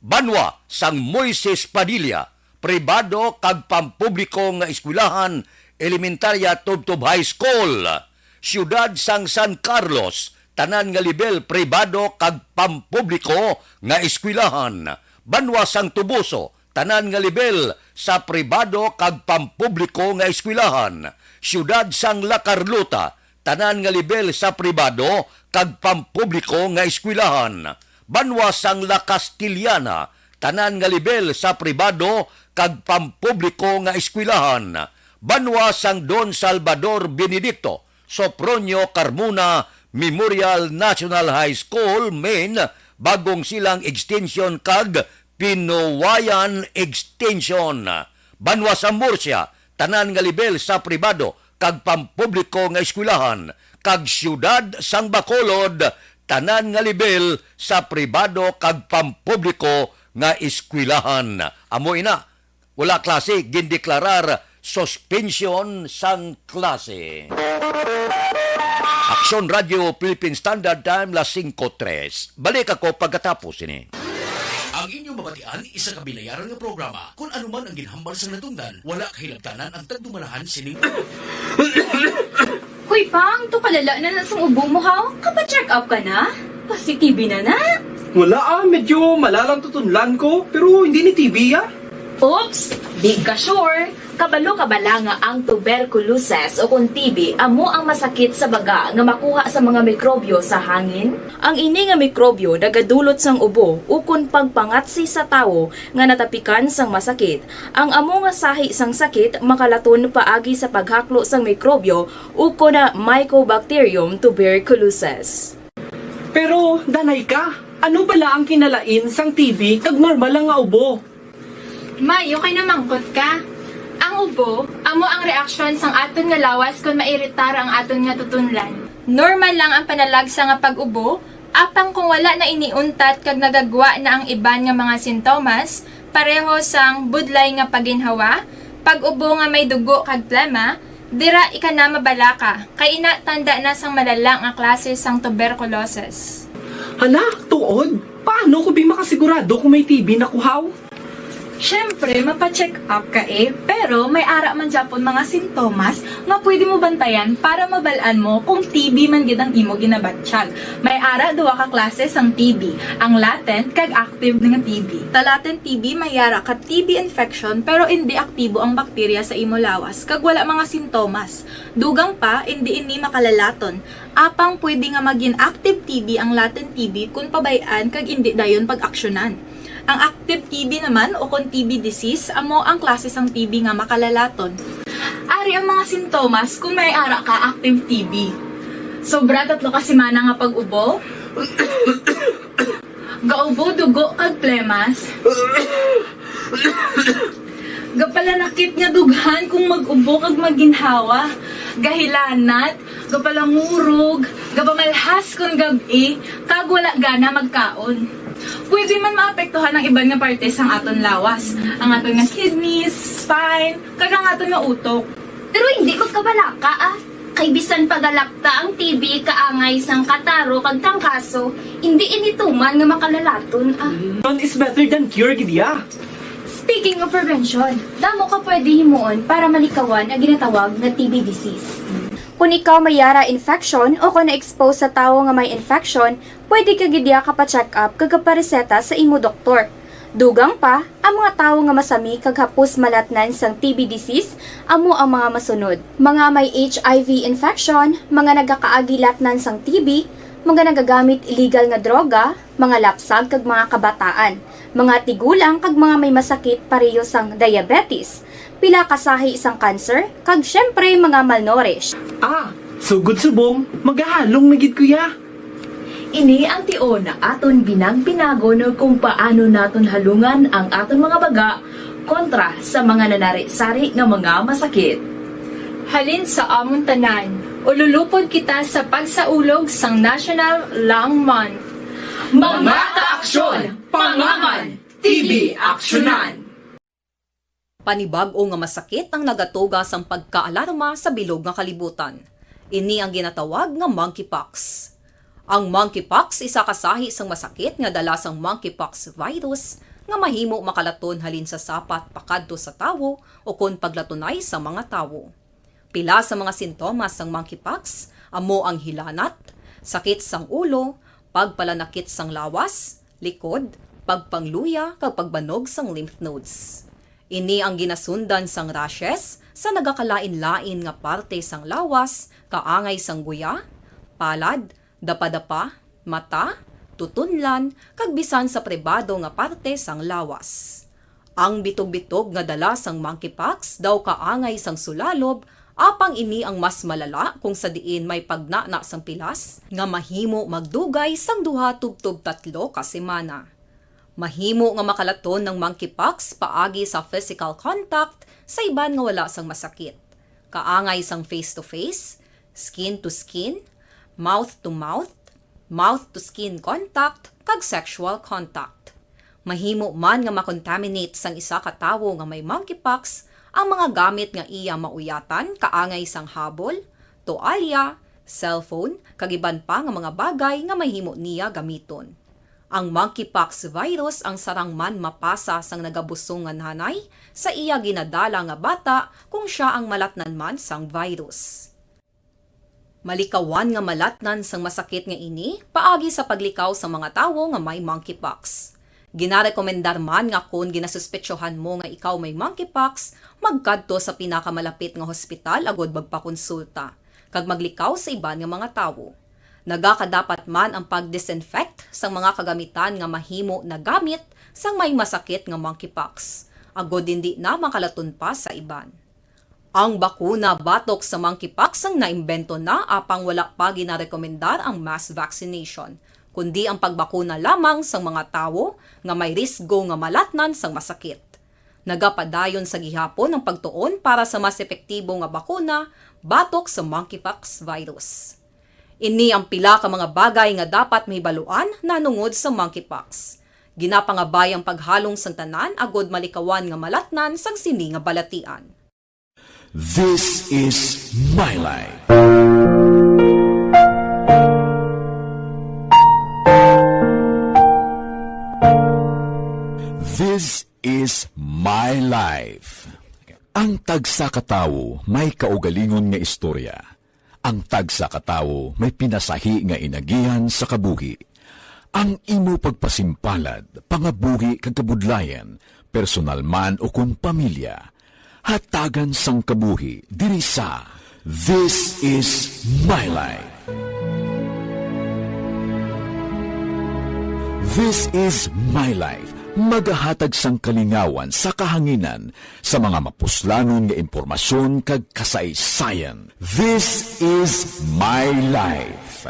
Banwa sang Moises Padilla, pribado kag pampubliko nga eskwelahan, elementarya tubtob high school. Siyudad sang San Carlos, tanan nga lebel pribado kag pampubliko nga eskwelahan. Banwa sang Toboso, tanan nga lebel sa pribado kag pampubliko nga eskwelahan. Siyudad sang La Carlota, tanan nga lebel sa pribado kag pampubliko nga eskwelahan. Banwa sang La Castellana, tanan nga lebel sa pribado kag pampubliko nga eskwelahan. Banwa sang Don Salvador Benedicto, Sopronio Carmona Memorial National High School, main, Bagong Silang Extension, kag Pinuwayan Extension. Banwa sa Murcia, tanan nga lebel sa pribado kag pampubliko nga eskwelahan, kag siyudad sang Bacolod, tanan nga lebel sa pribado kag pampubliko nga eskwelahan. Amo ina, wala klase, gindeklarar suspension sang klase. Aksyon Radio Philippine Standard Time, las singko tres. Balik ako pagkatapos ini. Ang inyong mabatian, isa ka binayaran nga programa. Kung ano man ang ginhambal sang natungdan, wala kahilabtanan ang tagdumalahan sining. Hoy, Pang, to kalala na na sang ubo mo, ha? Kapa-check up ka na? Pasi-T B na na? Wala, ah, medyo malalang tutunlan ko, pero hindi ni T B, ah. Oops! Di ka sure? Kabalo ka bala nga ang tuberculosis o kung T B amo ang masakit sa baga nga makuha sa mga mikrobyo sa hangin? Ang ini nga mikrobyo nagadulot sang ubo ukon pagpangatsi sa tawo nga natapikan sang masakit. Ang amo nga sahi sang sakit makalaton paagi sa paghaklo sang mikrobyo ukon Mycobacterium tuberculosis. Pero, danay ka, ano bala ang kinalain sang T B kag normal lang nga ubo? May, okay na mangkot ka. Ang ubo, amo ang reaksyon sang aton nga lawas kon mairitar ang aton nga tutunlan. Normal lang ang panalagsa nga pag-ubo, apang kung wala na ini untat kag nagagwa na ang iban nga mga sintomas, pareho sang budlay nga paginhawa, pag-ubo nga may dugo kag plema, dira ika na mabalaka, kay ina tanda na sang malala nga klase sang tuberculosis. Hala, tuod? Paano ko bi makasigurado kung may T B na ko, haw? Siyempre, mapa-check up ka eh, pero may ara man gyapon mga sintomas nga pwede mo bantayan para mabal-an mo kung T B man gid ang imo ginabatyag. May ara duha ka klase sang T B, ang latent kag active nga T B. Sa latent T B, may ara ka T B infection pero indi aktibo ang bakterya sa imo lawas kag wala mga sintomas. Dugang pa, indi ini makalalaton. Apang pwede nga magin active T B ang latent T B kon pabay-an kag indi dayon pag-aksyonan. Ang active T B naman o kon T B disease amo ang klase sang T B nga makalalaton. Ari ang mga sintomas kon may ara ka active T B. Sobra tatlo ka semana nga pag-ubo, gaubo dugo kag plemas, gapalanakit nga dughan kung mag-ubo kag maginhawa, gahilanat, gapalangurog, gapamalhas kon gab-i, kag wala gana magkaon. Pwede man maapektuhan ang iban nga parte sang aton lawas, ang aton nga kidneys, spine, kag ang aton nga utok. Pero hindi magkabalaka, ah. Kay bisan pagalakta ang T B kaangay sang kataro kag trangkaso, hindi ini tuman nga makalalaton, ah. Prevention is better than cure, gid ya. Speaking of prevention, damo ka pwede himuon para malikawan ang ginatawag na T B disease. Kung ikaw may yara infection o kung na-expose sa tawo nga may infection, pwede ka gid ya kapa-check up kag kapareseta sa imo doktor. Dugang pa, ang mga tawo nga masami kag hapos malatnan sang T B disease amo ang mga masunod: mga may H I V infection, mga nagakaagi latnan sang T B, mga nagagamit illegal nga droga, mga lapsag kag mga kabataan, mga tigulang kag mga may masakit pareho sang diabetes, pila ka sahi sang cancer, kag siyempre mga malnourished. Ah, sugod subong, magahalong na gid ko ya. Ini ang tion nga aton binag-binagon kung paano naton halungan ang aton mga baga kontra sa mga nanari-sari nga mga masakit. Halin sa amon tanan, ululupod kita sa pagsaulog sang National Lung Month. Mga kaaksyon, pangaman, T B aksyonan. Panibag-o nga masakit ang nagatuga sang pagkaalarma sa bilog nga kalibutan. Ini ang ginatawag nga monkeypox. Ang monkeypox isa ka sahi sang masakit nga dala sang monkeypox virus nga mahimo makalaton halin sa sapat pakadto sa tawo ukon paglatunay sa mga tawo. Pila sa mga sintomas sang monkeypox amo ang hilanat, sakit sang ulo, pagpalanakit sang lawas, likod, pagpangluya, kag pagbanog sang lymph nodes. Ini ang ginasundan sang rashes sa nagakalain-lain nga parte sang lawas, kaangay sang guya, palad, dapadapa, mata, tutunlan, kag bisan sa pribado nga parte sang lawas. Ang bitog-bitog nga dala sang monkeypox daw kaangay sang sulalob, apang ini ang mas malala kung sa diin may pagnana sang pilas nga mahimo magdugay sang duha tubtob tatlo ka semana. Mahimo nga makalaton ang monkeypox paagi sa physical contact sa iban nga wala sang masakit, kaangay sang face-to-face, skin-to-skin, mouth-to-mouth, mouth-to-skin contact, kag sexual contact. Mahimo man nga makontaminate sang isa ka tawo nga may monkeypox ang mga gamit nga iya mauyatan, kaangay sang habol, toalya, cellphone, kag iban pa nga mga bagay nga mahimo niya gamiton. Ang monkeypox virus ang sarang man mapasa sang nagabusong nga nanay sa iya ginadala nga bata kung sia ang malatnan man sang virus. Malikawan nga malatnan sang masakit nga ini paagi sa paglikaw sa mga tawo nga may monkeypox. Ginarekomendar man nga kon ginasuspetsohan mo nga ikaw may monkeypox, magkadto sa pinakamalapit nga hospital agud magpakonsulta kag maglikaw sa iban nga mga tawo. Nagakadapat man ang pag-disinfect sang mga kagamitan nga mahimo nagamit sang may masakit nga monkeypox, agud indi na makalaton pa sa iban. Ang bakuna batok sa monkeypox ang naimbento na, apang wala pa ginarekomendar ang mass vaccination, kundi ang pagbakuna lamang sang mga tawo nga may risgo nga malatnan sang masakit. Nagapadayon sa gihapon ang pagtuon para sa mas epektibo nga bakuna batok sa monkeypox virus. Ini ang pila ka mga bagay nga dapat mahibaluan nahanungod sa monkeypox. Ginapangabay ang paghalong sang tanan agud malikawan nga malatnan sang sini nga balatian. This is my life. This is my life. Ang tagsa ka tawo may kaugalingon nga istorya. Ang tagsa ka tawo may pinasahi nga inagihan sa kabuhi. Ang imo pagpasimpalad, pangabuhi kag kabudlayan, personal man o kon pamilya, hatagan sang kabuhi diri sa This is My Life. This is My Life, magahatag sang kalingawan sa kahanginan sa mga mapuslanon nga impormasyon kag kasaysayan. This is My Life.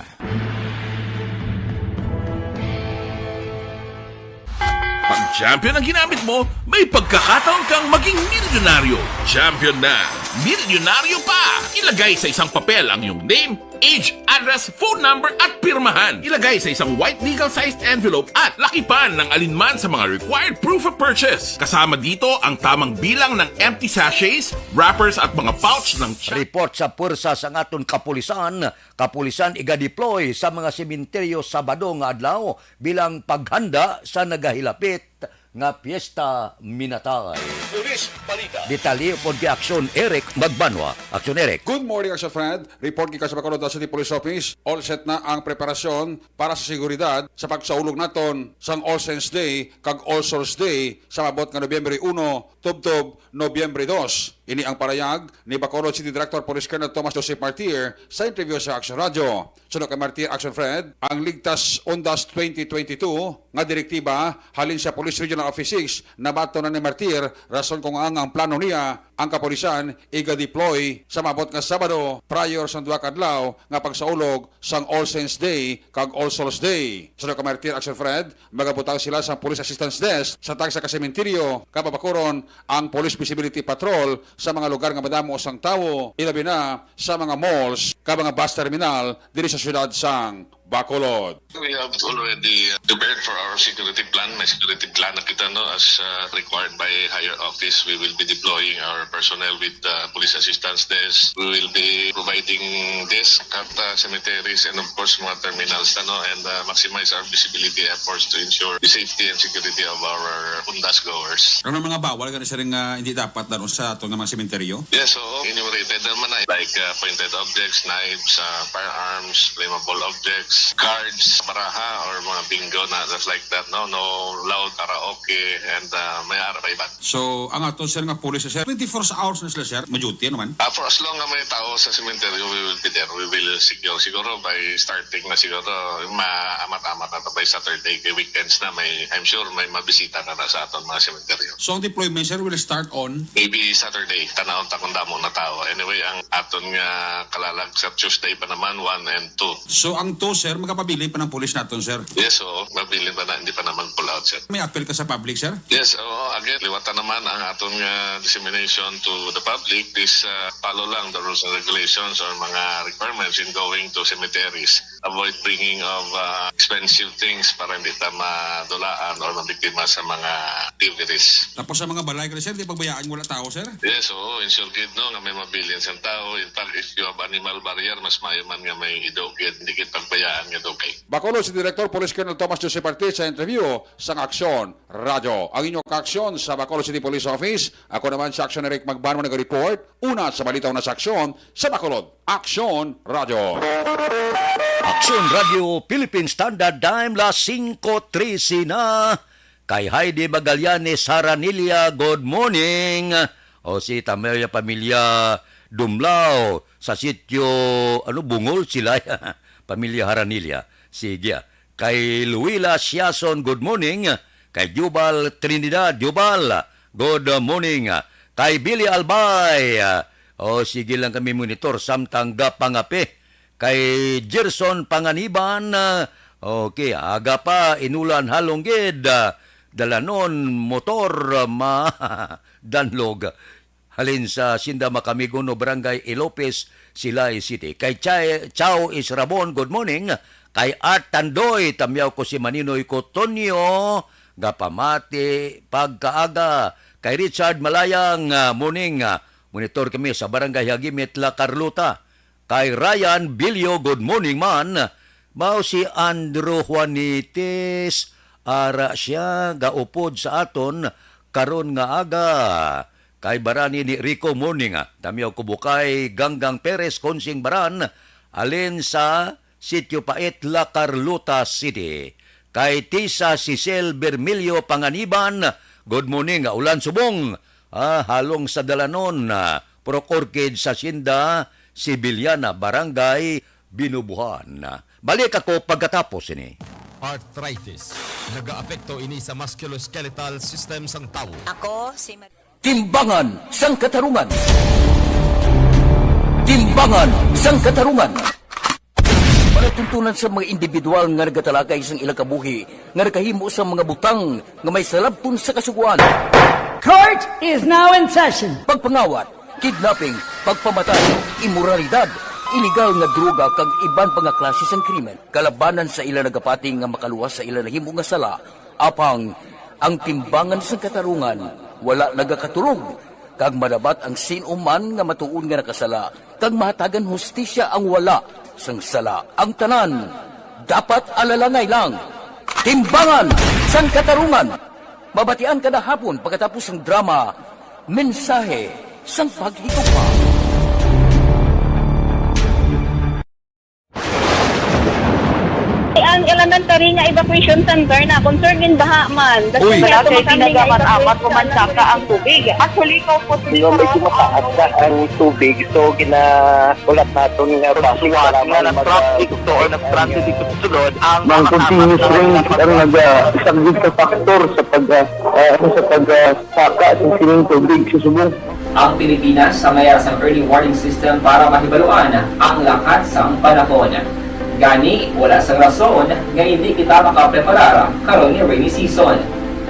Pag champion ang ginamit mo, may pagkakataon kang maging milyonaryo. Champion na, milyonaryo pa! Ilagay sa isang papel ang iyong name, age, address, phone number, at pirmahan. Ilagay sa isang white legal-sized envelope at lakipan ng alinman sa mga required proof of purchase. Kasama dito ang tamang bilang ng empty sachets, wrappers, at mga pouch ng cha- Report sa puwersa sang aton kapulisan, kapulisan iga-deploy sa mga sementeryo Sabado nga adlaw bilang paghanda sa nagahilapit nga Piyesta Minatay. Police Balita. Detalye upod kay Aksyon Eric Magbanwa. Aksyon Eric. Good morning, Aksyon Fred. Report gikan sa Bacolod City Police Office. All set na ang preparasyon para sa seguridad sa pagsaulog naton sang All Saints Day kag All Souls Day sa maabot nga Nobyembre uno, tubtob Nobyembre dos. Ini ang parayag ni Bacolod City Director Police Colonel Thomas Joseph Martir sa interview sa Aksyon Radyo. Suno kay Martir, Aksyon Fred, ang Ligtas Undas twenty twenty-two nga direktiba halin sa Police Regional Office six nabaton na ni Martir, rason kung ang, ang plano niya ang kapulisan iga-deploy sa maabot nga Sabado prior sa duha ka adlaw nga pagsaulog sang All Saints Day kag All Souls Day. Suno kay Martir, Aksyon Fred, magabutang sila sang Police Assistance Desk sa tagsa ka sementeryo, kag pabakuron ang Police Visibility Patrol sa mga lugar nga madamo sang tawo, ilabi na sa mga malls kag mga bus terminal diri sa siyudad sang Bacolod. We have already, uh, prepared for our security plan. May security plan na kita, no, as, uh, required by higher office. We will be deploying our personnel with, uh, police assistance desk. We will be providing desk at, uh, cemeteries and, of course, mga terminals, ano, and, uh, maximize our visibility efforts to ensure the safety and security of our Undas goers. Ano mga bawal gani siya rin nga hindi dapat danon sa aton nga mga sementeryo? Yes, oo. Enumerated naman na, like, uh, pointed objects, knives, uh, firearms, flammable objects, cards, baraha, or mga bingo na, just like that, no? No loud karaoke, and, uh, may ara pa iban. So, ang aton, sir, nga police, sir, twenty-four hours na sila, sir? May duty, ano man? Ah, for as long nga may tao sa sementeryo, we will be there. We will secure. Siguro by starting na siguro, maamat-amat na to by Saturday, kay weekends na, may, I'm sure may mabisita na, na sa aton mga sementeryo. So, ang deployment, sir, will start on? Maybe Saturday. Tanawon ta kung damo na tao. Anyway, ang aton nga kalalag sa Tuesday pa naman, one and two. So, ang two, sir, magapabilin pa ng police naton, sir? Yes, oo. Mabilin pa na, hindi pa naman pull out, sir. May appeal ka sa public, sir? Yes, oo. Again, liwata naman ang aton nga dissemination to the public. Please, uh, follow lang the rules and regulations or mga requirements in going to cemeteries. Avoid bringing of, uh, expensive things para hindi ta madulaan or mabiktima sa mga activities. Tapos sa mga balay ka, sir, di pagbayaan wala tao, sir? Yes, oo. Ensure gid, no, nga may mabilin sang tao. In fact, if you have animal barrier, mas maayo man nga may ido gid, hindi gid pagbayaan nga dugay. Bacolod City Director Police Colonel Thomas Joseph Martir sa interview sang Aksyon Radyo. Ang inyong kaaksyon sa Bacolod City Police Office. Ako naman si Aksyon Eric Magbanwa nag-report. Una sa balita, una sa aksyon sa Bacolod. Aksyon Radyo. Aksyon Radyo, Philippine Standard Time, las singko trese na. Kay Heidi Magallanes Haranilla, good morning. O si Tamaya Pamilya Dumlao sa sitio, ano, Bungol sila. Pamilya Haranilla. Sige, ah. Kay Luila Siason, good morning. Kay Jubal Trinidad, Jubal, good morning. Kay Billy Albay, ah, oh, sige lang kami monitor samtang gapangape. Kay Gerson Panganiban, ah, okay, aga pa, inulan halong gid, ah, dalanon, motor, ah, ma-, danlog. Halin sa Sinda Makamigo, no, Barangay Ilopez, Silay City. Kay Chay-, Chao Israbon, good morning. Kay Art Tandoy, tamyaw ko si Maninoy Cotonio, gapamati pagkaaga. Kay Richard Malayang, ah, morning, ah, monitor kami sa Barangay Hagimit, La Carlota. Kay Ryan Bilyo, good morning man. Mao si Andrew Juanites, ara siya, gaupod sa aton, karon nga aga. Kay Barani ni Rico Morning, ah, Tamyaw Kubukay, Ganggang Perez, Konsing Baran, alin sa Sitio Pait, La Carlota City. Kay Tisa Cecil Bermilio Panganiban, good morning, ah, ulan subong, ah, halong sa dalanon, ah, Purok Orchid sa Sinda, Sibiliana, Barangay Binubuhan. Balik ako pagkatapos ini. Arthritis. Nagaapekto ini sa musculoskeletal system sang tawo. Ako si Mar- Timbangan sang Katarungan. Timbangan sang Katarungan. Palatuntunan sa mga individual nga nagatalakay sang ilang kabuhi nga nakahimo sa mga butang nga may salabton sa kasugoan. Court is now in session. Pagpangawat, kidnapping, pagpamatay, imoralidad, iligal nga droga kag iban pa nga klase sang krimen kalabanan sa ila nagapati nga makaluwas sa ila nahimo nga sala. Apang ang timbangan sang katarungan wala nagakatulog, kag madabat ang sin-o man nga matuod nga nakasala, kag mahatagan hustisya ang wala sang sala. Ang tanan dapat alalangay lang. Timbangan sang Katarungan. Mabatian kada hapon pagkatapos sang drama, Mensahe sang Paghigugma. Ang elementary nga evacuation center na concerned in baha man. Uy. Wala kay pinagaman amat ko man saka ang tubig. Actually, ko po. Di ba, medyo mataas na ang tubig, so ginahulat naton nga basi nga kailangan nag-, nag-transit to or nag-transit dito sa sulod ang mga continuous rain ang nag-, ah, isa gid ka factor sa pag, ah, ah, ano, sa pag, ah, saka sa sining tubig sa subong. Ang Pilipinas sa mayar sang early warning system para mahibaluan ang lakat sang panahon. Gani, wala sang rason nga hindi kita makapreparar karon nga rainy season.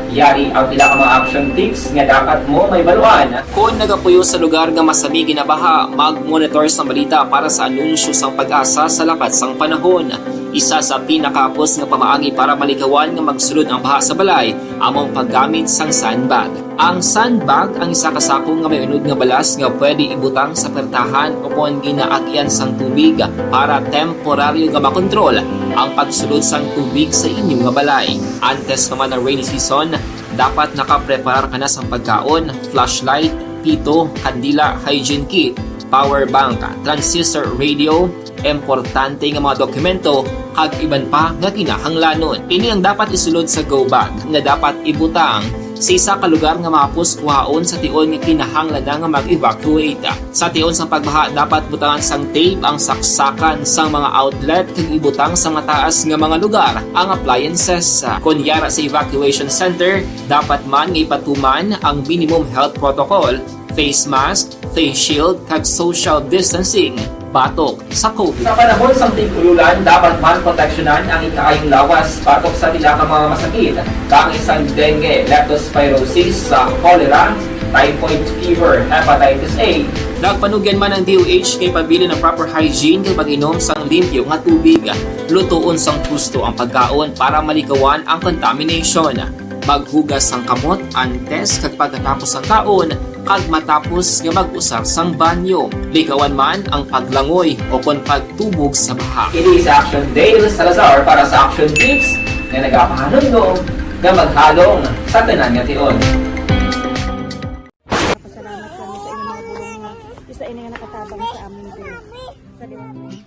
Yari ang pila ka mga action tips nga dapat mo mahibaluan. Kon nagapuyo sa lugar nga masami ginabaha, mag-monitor sang balita para sa anunsyo sang PAGASA sa lakat sang panahon. Isa sa pinakahapos nga pamaagi para malikawan nga magsulod ang baha sa balay amo ang paggamit sang sandbag. Ang sandbag ang isa ka sako nga may unod nga balas nga pwede ibutang sa pertahan ukon ginaagyan sang tubig para temporaryo nga makontrol ang pagsulod sang tubig sa inyo nga balay. Antes pa man ang rainy season, dapat nakapreparar ka na sang pagkaon, flashlight, pito, kandila, hygiene kit, power bank, transistor radio, importante nga mga dokumento, kag iban pa nga kinahanglanon. Ini ang dapat isulod sa go bag nga dapat ibutang sa isa ka lugar nga mahapos kuhaon sa tion nga kinahanglan na nga mag-evacuate. Sa tion sang pagbaha, dapat butangan sang tape ang saksakan sang mga outlet kag ibutang sa mataas nga mga lugar ang appliances. Kon yara sa evacuation center, dapat man nga ipatuman ang minimum health protocol, face mask, face shield, kag social distancing batok sa COVID. Sa panahon sang tig-ululan, dapat man proteksyonan ang ikaayong lawas batok sa pila ka mga masakit, kaangay sang dengue, leptospirosis, sa cholera, typhoid fever, hepatitis A. Nagpanugyan man ang D O H nga ipabilin ang proper hygiene kag pag-inom sang limpyo nga tubig. Lutoon sang husto ang pagkaon para malikawan ang contamination. Maghugas sang kamot antes kag pagkatapos sang kaon, kag matapos nga mag-usar sang banyo. Likawan man ang paglangoy o kon pagtubog sa baha. Ini si Action Dale Salazar para sa Action Tips nga nagapahanumdom nga maghalong sa tanan nga tion. Pasalamat kami sa inyong mga bulong nga isa ini nga nakatabang sa amin diri. Sa liwanag.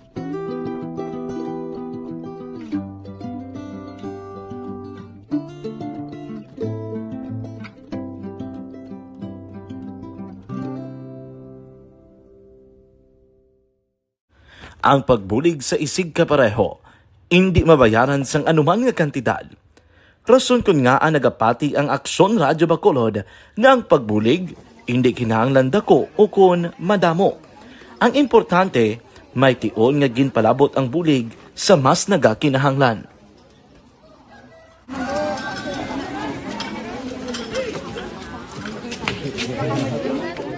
Ang pagbulig sa isigkapareho indi mabayaran sang anuman nga kantidad. Rason kon ngaa nagapati ang Aksyon Radyo Bacolod nga ang pagbulig indi kinahanglan dako ukon madamo. Ang importante, may tion nga ginpalabot ang bulig sa mas nagakinahanglan.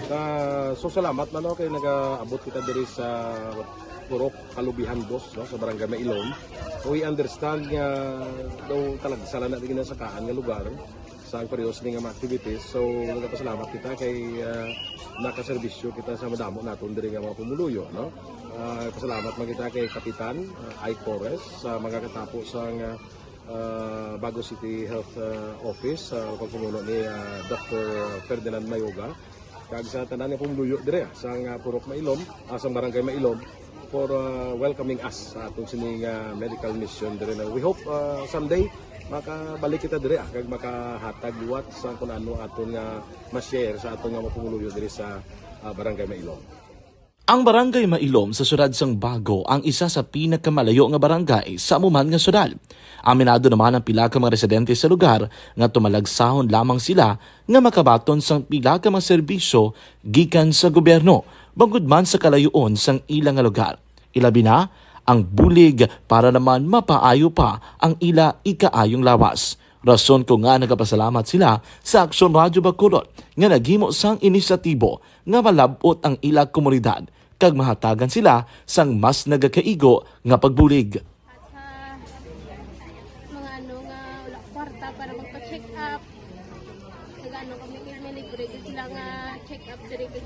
Ah, so salamat man, no, kay nagaabot kita diri sa Purok Kalubihan Dos, no, sa Barangay Mailom. We understand nga daw talagsa lang na ginasakaan nga lugar sa ang parehas ni nga mga activities. So, nagapasalamat kita kay, ah, nakaserbisyo kita sa madamo naton diri nga mga pumuluyo, no? Ah, pasalamat man kita kay Kapitan, ah, Ike Torres sa mga katapo sa nga ah, Bago City Health, ah, Office, sa pagpamuno ni, ah, Doctor Ferdinand Mayoga, kag sa tanan nga pumuluyo dire, ah, sang, ah, Purok Mailom, ah, sang Barangay Mailom, for, ah, welcoming us sa aton sining, ah, medical mission dire na. We hope, ah, someday makabalik kita dire, ah, kag makahatag liwat sa kung ano aton nga ma-share sa aton nga mga pumuluyo dire sa, ah, Barangay Mailom. Ang Barangay Mailom sa siyudad sang Bago ang isa sa pinakamalayo nga barangay sa amo man nga siyudad. Aminado naman ang pila ka mga residente sa lugar nga tumalagsahon lamang sila nga makabaton sang pila ka mga serbisyo gikan sa gobyerno, bangod man sa kalayoon sang ila nga lugar. Ilabi na ang bulig para naman mapaayo pa ang ila ikaayong lawas. Rason ko nga nagapasalamat sila sa Aksyon Radyo Bacolod nga naghimo sang inisyatibo nga malab-ot ang ila komunidad kag mahatagan sila sang mas nagakaigo nga pagbulig. At sa mga ano nga wala kwarta para magpa-check up, nag-ano kami, may libre gyud sila nga check up diri, kag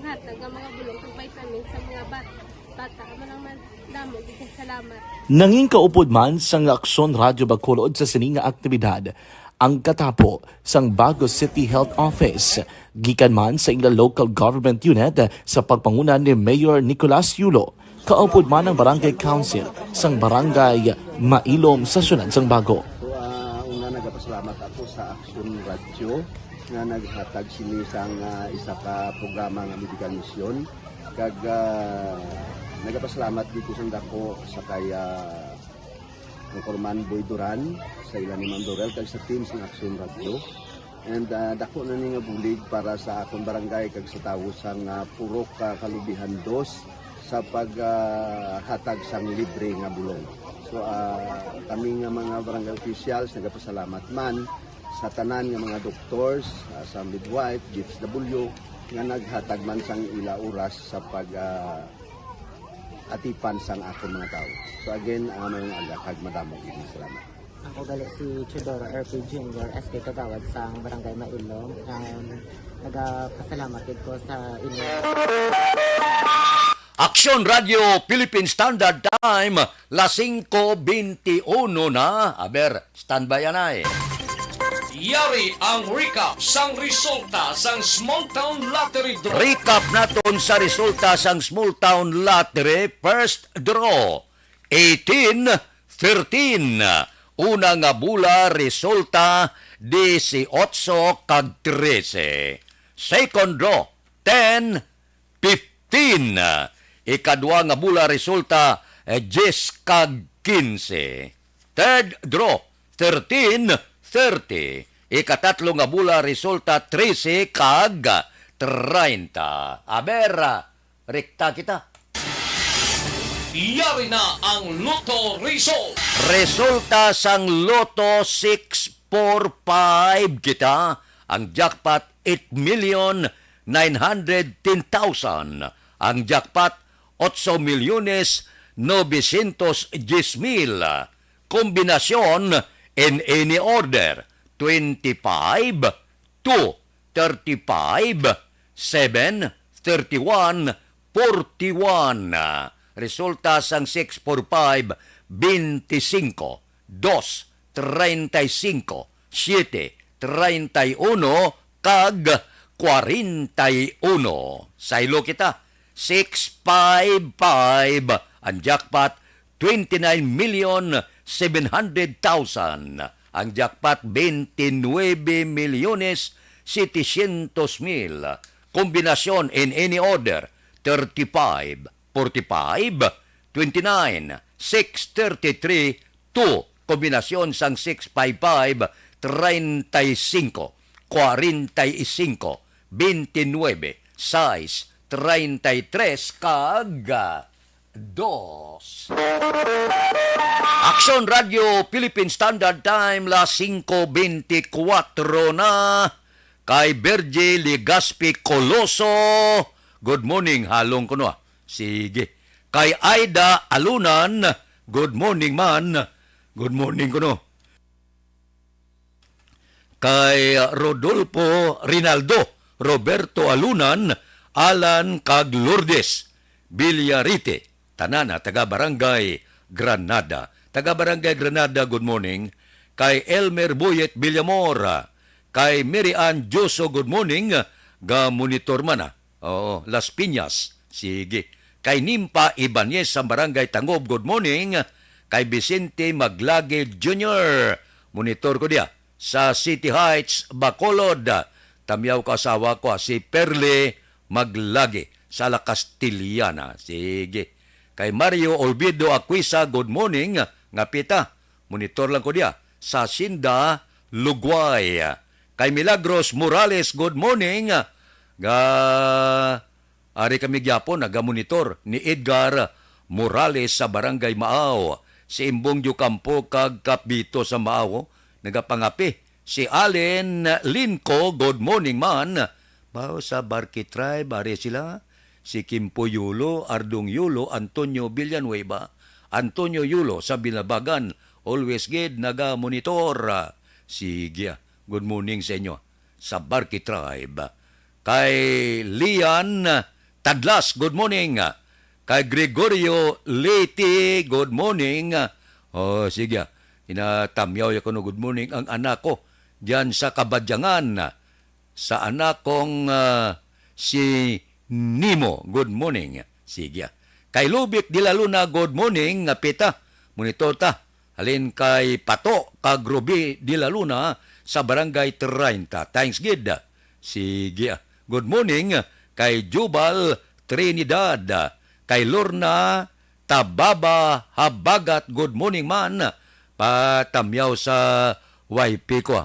hatag nga mga bulong kag vitamins sa mga bat-, bata. Amo lang man, damo gyud kag salamat. Nangin kaupod man sang Aksyon Radyo Bacolod sa sini nga aktibidad ang katapo sang Bago City Health Office, gikan man sa ila local government unit sa pagpanguna ni Mayor Nicolas Yulo, kaupod man ang Barangay Council sang Barangay Mailom sa siyudad sang Bago. So, ah, una, nagapasalamat ako sa Aksyon Radyo nga naghatag sini sang, ah, isa ka programa nga medical mission. Kag, ah, nagapasalamat dito sang dako sa kay, ah, Anchorman Boy Duran, sa ila ni Ma'am Dorel, kag sa team sang Aksyon Radyo. And, ah, dako na ni nga bulig para sa akon barangay kag sa tawo sang, ah, Purok, ah, Kalubihan Dos sa pag, ah, hatag sang libre nga bulong. So, ah, kami nga mga barangay officials nagapasalamat man sa tanan nga mga doctors, ah, sa midwife, D F W, nga naghatag man sang ila oras sa pag, ah, atipan sang akon mga tawo. So again, ah, maayong aga kag madamo gid nga salamat. Ako gali si Teodoro R P Junior, S K Kagawad sang Barangay Mailom. Um, nagapasalamat gid ko sa inyo. Aksyon Radio Philippine Standard Time, las singko bente uno na. Aber, standby anay. Yari ang recap sang resulta sang Small Town Lottery Draw. Recap naton sa resulta sang Small Town Lottery first draw, eighteen thirteen. Una nga bula resulta, dieciocho kag trese. Second draw, ten fifteen. Ikadua nga bula resulta, eh, diyes kag kinse. Third draw, thirteen thirty. Ikatatlo nga bula resulta, trese kag treinta. Aber, rekta kita. Yari na ang Lotto result. Resulta sang Lotto six four five kita, ang jackpot eight million nine hundred ten thousand, ang jackpot otso milyones novecientos diyes mil. Kombinasyon in any order, twenty-five, two, thirty-five, seven, thirty-one, forty-one. Resulta sang six four five, bente singko, dos, treinta y cinco, siete, treinta y uno, kag kwarenta y uno. Saylo kita, six five five ang jackpot, twenty-nine million seven hundred thousand. Ang jackpot, twenty-nine milyones setecientos mil. Kombinasyon in any order, thirty-five, forty-five, twenty-nine, six thirty-three, two. Kombinasyon sang six five five, treinta y cinco, kwarenta y cinco, bente nuebe, sais, treinta y tres, kag, ah, dos. Aksyon Radio Philippine Standard Time, las singko bente kuwatro na. Kay Virgie Legaspi Coloso, good morning, halong kuno, ah. Sige. Kay Aida Alunan, good morning man. Good morning kuno. Kay Rodolfo Rinaldo, Roberto Alunan, Alan kag Lourdes Villarite, tanan na taga Barangay Granada. taga Barangay Granada, good morning. Kay Elmer Boyet Villamor, kay Mary Ann Joso, good morning. Ga-monitor man, ah. Oo, Las Piñas. Sige. Kay Nimpa Ibanez sa Barangay Tangob, good morning. Kay Vicente Maglagi Junior, monitor ko diya sa City Heights, Bacolod. Tamyaw ka asawa ko, ah, si Perle Maglagi sa La Castellana. Sige. Kay Mario Olvido Aquisa, good morning. Nga pita, monitor lang ko diya sa Sinda, Lugway. Kay Milagros Morales, good morning. Ga Ari kami gyapon nagamonitor ni Edgar Morales sa Barangay Maaw, si Imbong Diocampo kag Kapito sa Maaw, nagapangapi si Allen Linco, good morning man. Bao sa Barkey Tribe, ari sila. Si Kimpo Yulo, Ardong Yulo, Antonio Villanueva, Antonio Yulo sa Binabagan, always gid nagamonitor. Sige, good morning sa inyo sa Barkey Tribe. Kay Lian Tadlas, good morning. Kay Gregorio Leyte, good morning. Oh, sige. Inatamyaw ya kuno, good morning ang anak ko diyan sa Kabadyangan. Sa anak kong, ah, si Nemo, good morning. Sige. Kay Lubic de la Luna, good morning. Nga pita, monitor ta. Halin kay Pato kag Ruby de la Luna sa Barangay treinta. Thanks gid. Sige. Good morning kay Jubal Trinidad, kay Lorna Tababa Habagat. Good morning man. Patamyaw sa wifi ko.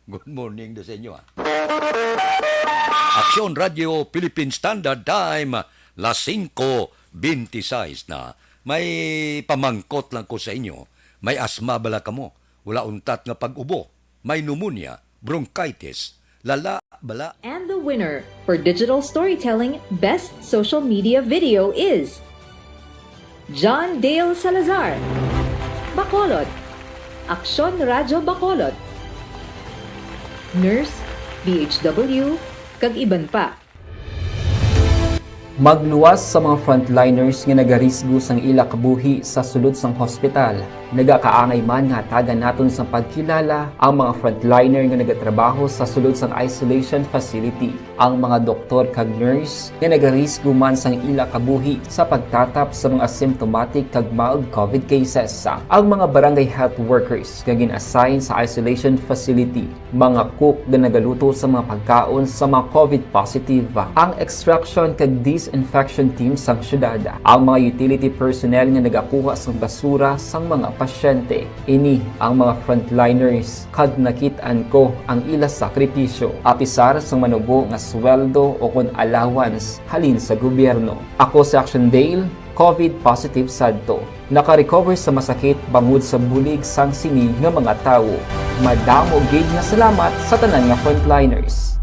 Good morning do sa inyo, ah. Aksyon Radio Philippine Standard Time, las singko benti sais na. May pamangkot lang ko sa inyo. May asma bala kamo? Wala untat nga pag-ubo? May pneumonia, bronchitis, lala bala? And the winner for digital storytelling best social media video is John Dale Salazar, Bacolod, Aksyon Radyo Bacolod, Nurse, B H W, kag iban pa. Magluwas sa mga frontliners nga nagarisgo sang ila kabuhi sa sulod sang hospital. Nagakaangay man nga hatagan naton sang pagkilala ang mga frontliner nga nagatrabaho sa sulod sang isolation facility, ang mga doktor kag nurse nga nagarisgo man sang ila kabuhi sa pagtatap sa mga asymptomatic kag mild covid cases, ang mga barangay health workers nga gin-assign sa isolation facility, mga cook nga nagaluto sa mga pagkaon sa mga covid positive, ang extraction kag disinfection team sang syudad, ang mga utility personnel nga nagakuha sang basura sang mga pasyente. Ini ang mga frontliners, kag nakit-an ko ang ila sakripisyo, apisar sang manubo nga sweldo o kon allowance halin sa gobyerno. Ako si Action Dale, covid positive sadto. Naka-recover sa masakit bangod sa bulig sang sini nga mga tawo. Madamo gid nga salamat sa tanan nga frontliners.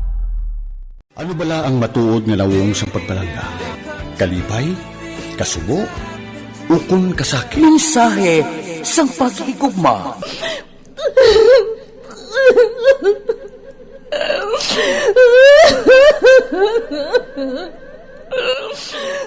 Ano bala ang matuod nga nawong sang pagpalangga? Kalipay? Kasubo? Ukon kasakit? Mensahe sang paghigugma.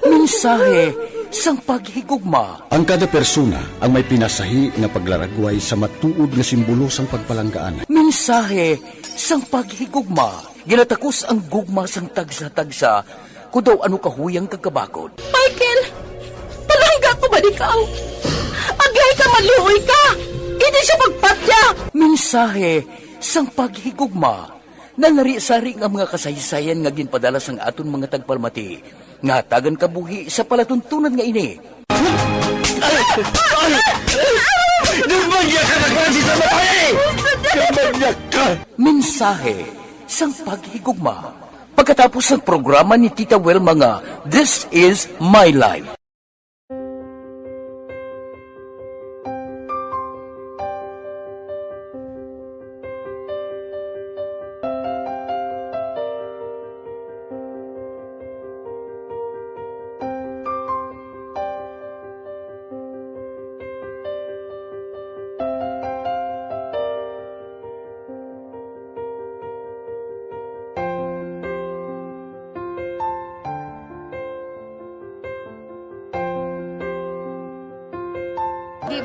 Mensahe sang paghigugma. Ang kada persona ang may pinasahi nga paglaragway sa matuod nga simbolo sang pagpalanggaan. Mensahe sang paghigugma. Ginatakos ang gugma sang tagsa-tagsa, kon daw ano kahuyang kag kabakod. Michael, palangga ko ba ikaw? Agay ka, maluoy ka! Hindi siya magpatya! Mensahe sang paghigugma. Nanari-sari nga mga kasaysayan nga ginpadala sang aton mga tagpalamati, nga hatagan kabuhi sa palatuntunan nga ini. Ay! Ay! Ay! Gumagya ka na klase sa babae! Gumagya ka! Mensahe sang paghigugma. Pagkatapos sang programa ni Tita Wilma nga This Is My Life.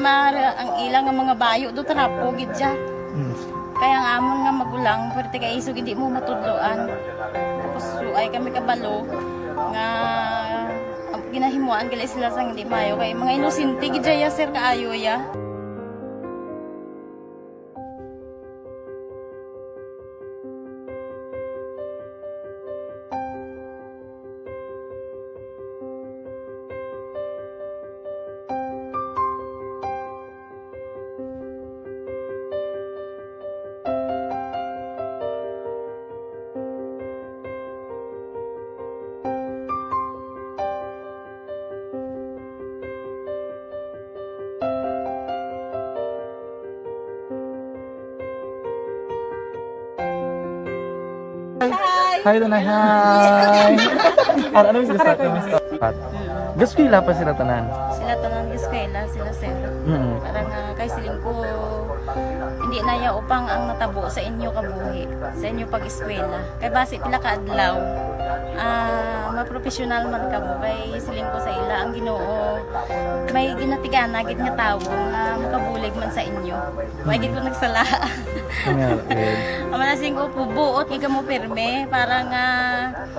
Mar, ang ila nga mga bayo do trapo gid siya. Mm. Kaya ang amon nga magulang, pwerte kay isog hindi mo matudloan. Tapos, so, ay kami kabalo nga, ang ginahimuan gali sila sang hindi maayo. Kay mga inosente gid siya, sir, kaayo ya. Hi. Hi, Tanay. Hi. Ano, ano yung sila sa Pat? Gaskwela pa sila tanan? Sila tanan, gaskwela, sila, sir. Mm. Parang, ah, kay siling ko, hindi na ya upang ang natabo sa inyo kabuhi, sa inyo pag-eskwela. Kay basi pila ka adlaw, ah, mapropesyonal man kamo. Kay siling ko sa ila, ang Ginoo may ginatigana gid nga tawo nga makabulig man sa inyo. Wa gid ko nagsala. Ang nga, eh. Ang mga siling ko, buot gid kamo pirme para nga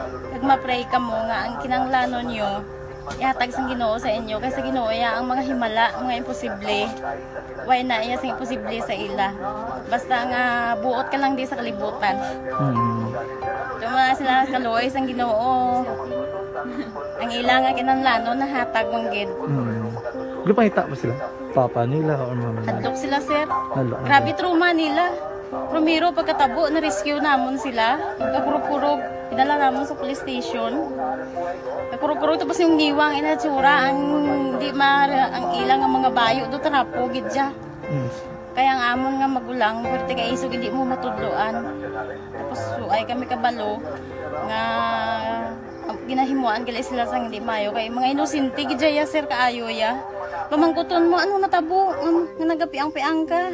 kag ma-pray kamo nga ang kinahanglanon nyo ihatag sang Ginoo sa inyo, kay sa Ginoo ya ang mga himala, mga imposible. Way na iya sing imposible sa ila. Basta nga buot ka lang di sa kalibutan. Mm. Tuma sila kaluoy sang Ginoo. Ang ila nga kinahanglanon nahatag man gid. Mm. Gipangita ba sila? Papa nila or mama nila? Hadlok sila, sir. Hadlok na Grabe sila. Trauma nila. Primero, pagkatabo, na-rescue namon sila. Kakurog-kurog, idala namon sa police station. Kakurog-kurog, tapos yung niwang inatsura, ang di ma-, ang ilang nga mga bayo, do trapo gid siya. Mm. Kaya ang amon nga magulang, pwerte kay isog, hindi mo matudloan. Tapos, so, ay kami kabalo nga ang ginahimuan gali sila sang hindi maayo. Kay mga inosente gid ya, sir, kaayo ya. Pamangkuton mo, ano natabo? Um, nga nagapiang-piang ka?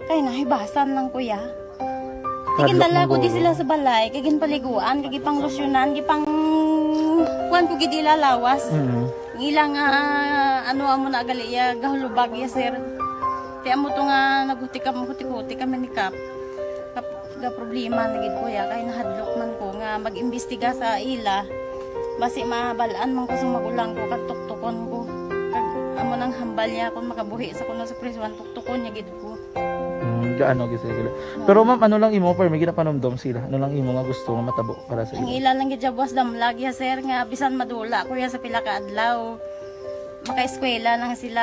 Kay nahibasan lang, kuya. Hadlok Tigindala man ko di guro. Sila sa balay, kay ginpaliguan, kay gipanglusyonan, gipang kuan ko gid ila lawas. Mm. Ang ila nga, ano, amo na gali ya, gahulubag ya, sir. Ti amo to nga naghuti kam-, huti-huti kami ni Kap. Kap-, ga problema na gid ko ya, kay nahadlok man ko nga mag-imbestiga sa ila. Basi mabal-an man ko sa magulang ko, kag tuktukon ko. Kag amo nang hambal niya kung makabuhi sa kuno sa prisuan, tuktukon niya gid ko. Mm, gaano gid sila gila. Pero ma'am, ano lang imo, permi ginapanumdom sila? Ano lang imo nga gusto nga matabo para sa Ang ila? Ila lang gid ya buwas damlag ya, sir, nga bisan madula ko ya sa pila ka adlaw, makaeskwela lang sila,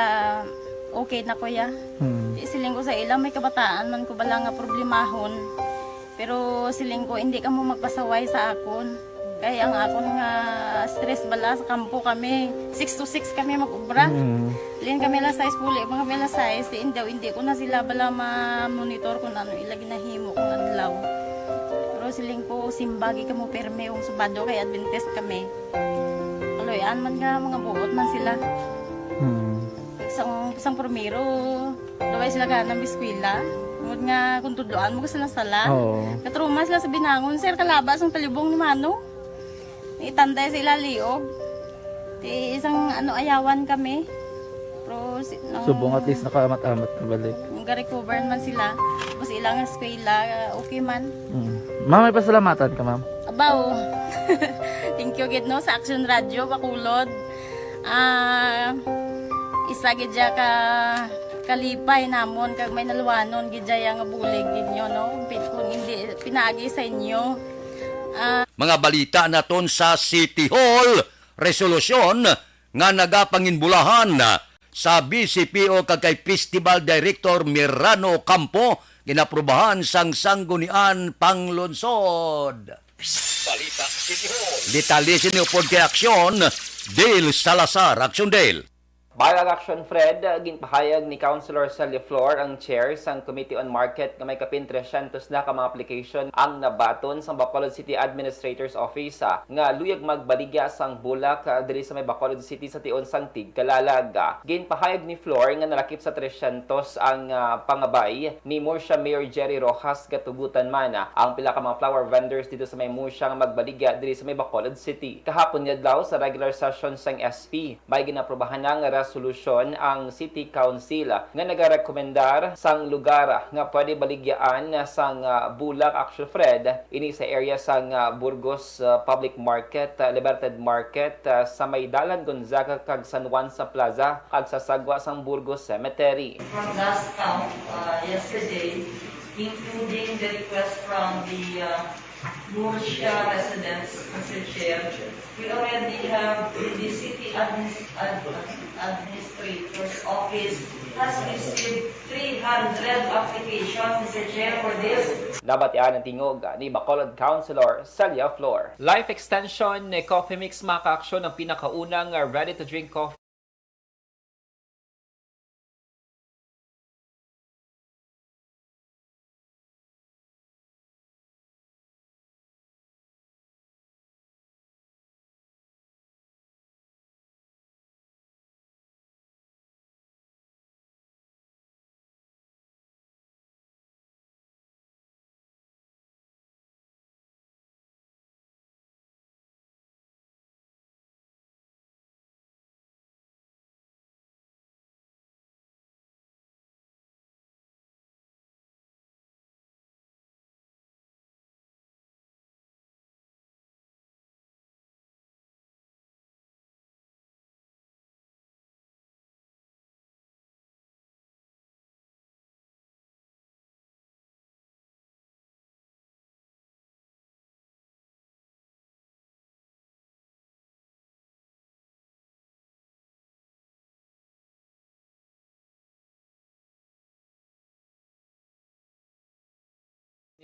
okay na ko ya. Hmm. Di siling ko sa ila, may kabataan man ko bala nga problemahon. Pero siling ko, hindi kamo magpasaway sa akon. Kay ang akon nga stress bala sa kampo kami, six to six kami mag-ubra. Mm. Lin kami alas sais, puli pa kami alas sais. Di, hindi, hindi ko na sila bala ma-monitor kung ano ila ginahimo kung adlaw. Pero siling ko, simba gid kamo pirme kung Sabado kay Adventist kami. Kaluy-an man nga mga buot man sila. Mm. Sang, sang primero, Daw ay sila gana mag-eskwela. Tungod nga kung tudloan mo ka sila sala. Oo. Katruma sila sa binangon, sir, kalaba sang talibong ni Mano. Itanday sa ila liog. Ti isang ano, ayawan kami. Pero si, nung Subong at least nakaamat-amat na balik. Nung ga-recover man sila, tapos ilang eskwela, okay man. Mm. Ma'am, may pasalamatan ka, ma'am? Abaw. Thank you gid, no, sa Action Radio, Bacolod. Ah, isa gid siya ka kalipay namon kag may naluwanon gid siya nga bulig gid nyo, no? Pi-, kung hindi pinaagi sa inyo. Ah, Mga balita naton sa City Hall, resolusyon nga nagapanginbulahan sa B C P O kag kay Festival Director Mirano Ocampo, ginaprubahan sang Sanggunian Panglungsod. Balita City Hall. Detalye sini upod kay Aksyon Dale Salazar. Aksyon Dale. Bayag Aksyon Fred, ginpahayag ni Councilor Celia Flor, ang chair sang Committee on Market, nga may kapin tresyentos na ka mga application ang nabaton sang Bacolod City Administrator's Office, ah, nga luyag magbaligya sang bulak, ah, diri sa may Bacolod City sa tion sang tigkalalag. Ginpahayag ni Flor nga nalakip sa tresyentos ang, ah, pangabay ni Murcia Mayor Jerry Roxas Gatugutan man ang pila ka mga flower vendors dito sa may Murcia nga magbaligya diri sa may Bacolod City. Kahapon nga adlaw sa regular session sang S P, may ginaprobahan na nga Solusyon ang City Council nga nagarekomendar sang lugar nga pwede baligyaan sang, ah, bulak, Actually, Fred, ini sa area sang, ah, Burgos, ah, Public Market, ah, Libertad Market, ah, sa may Dalan Gonzaga kag San Juan sa Plaza kag sa sagwa sang Burgos Cemetery. From last count, uh, yesterday, including the request from the, uh, Murcia residents, Mister Chair, we already have the city admin-, ad-, administrator's office has received three hundred applications, Mister Chair, for this. Nabatian ang tingog ni Bacolod Councilor Celia Flor. Life Extension Coffee Mix, mga kaaksyon, ang pinakaunang, uh, ready-to-drink coffee.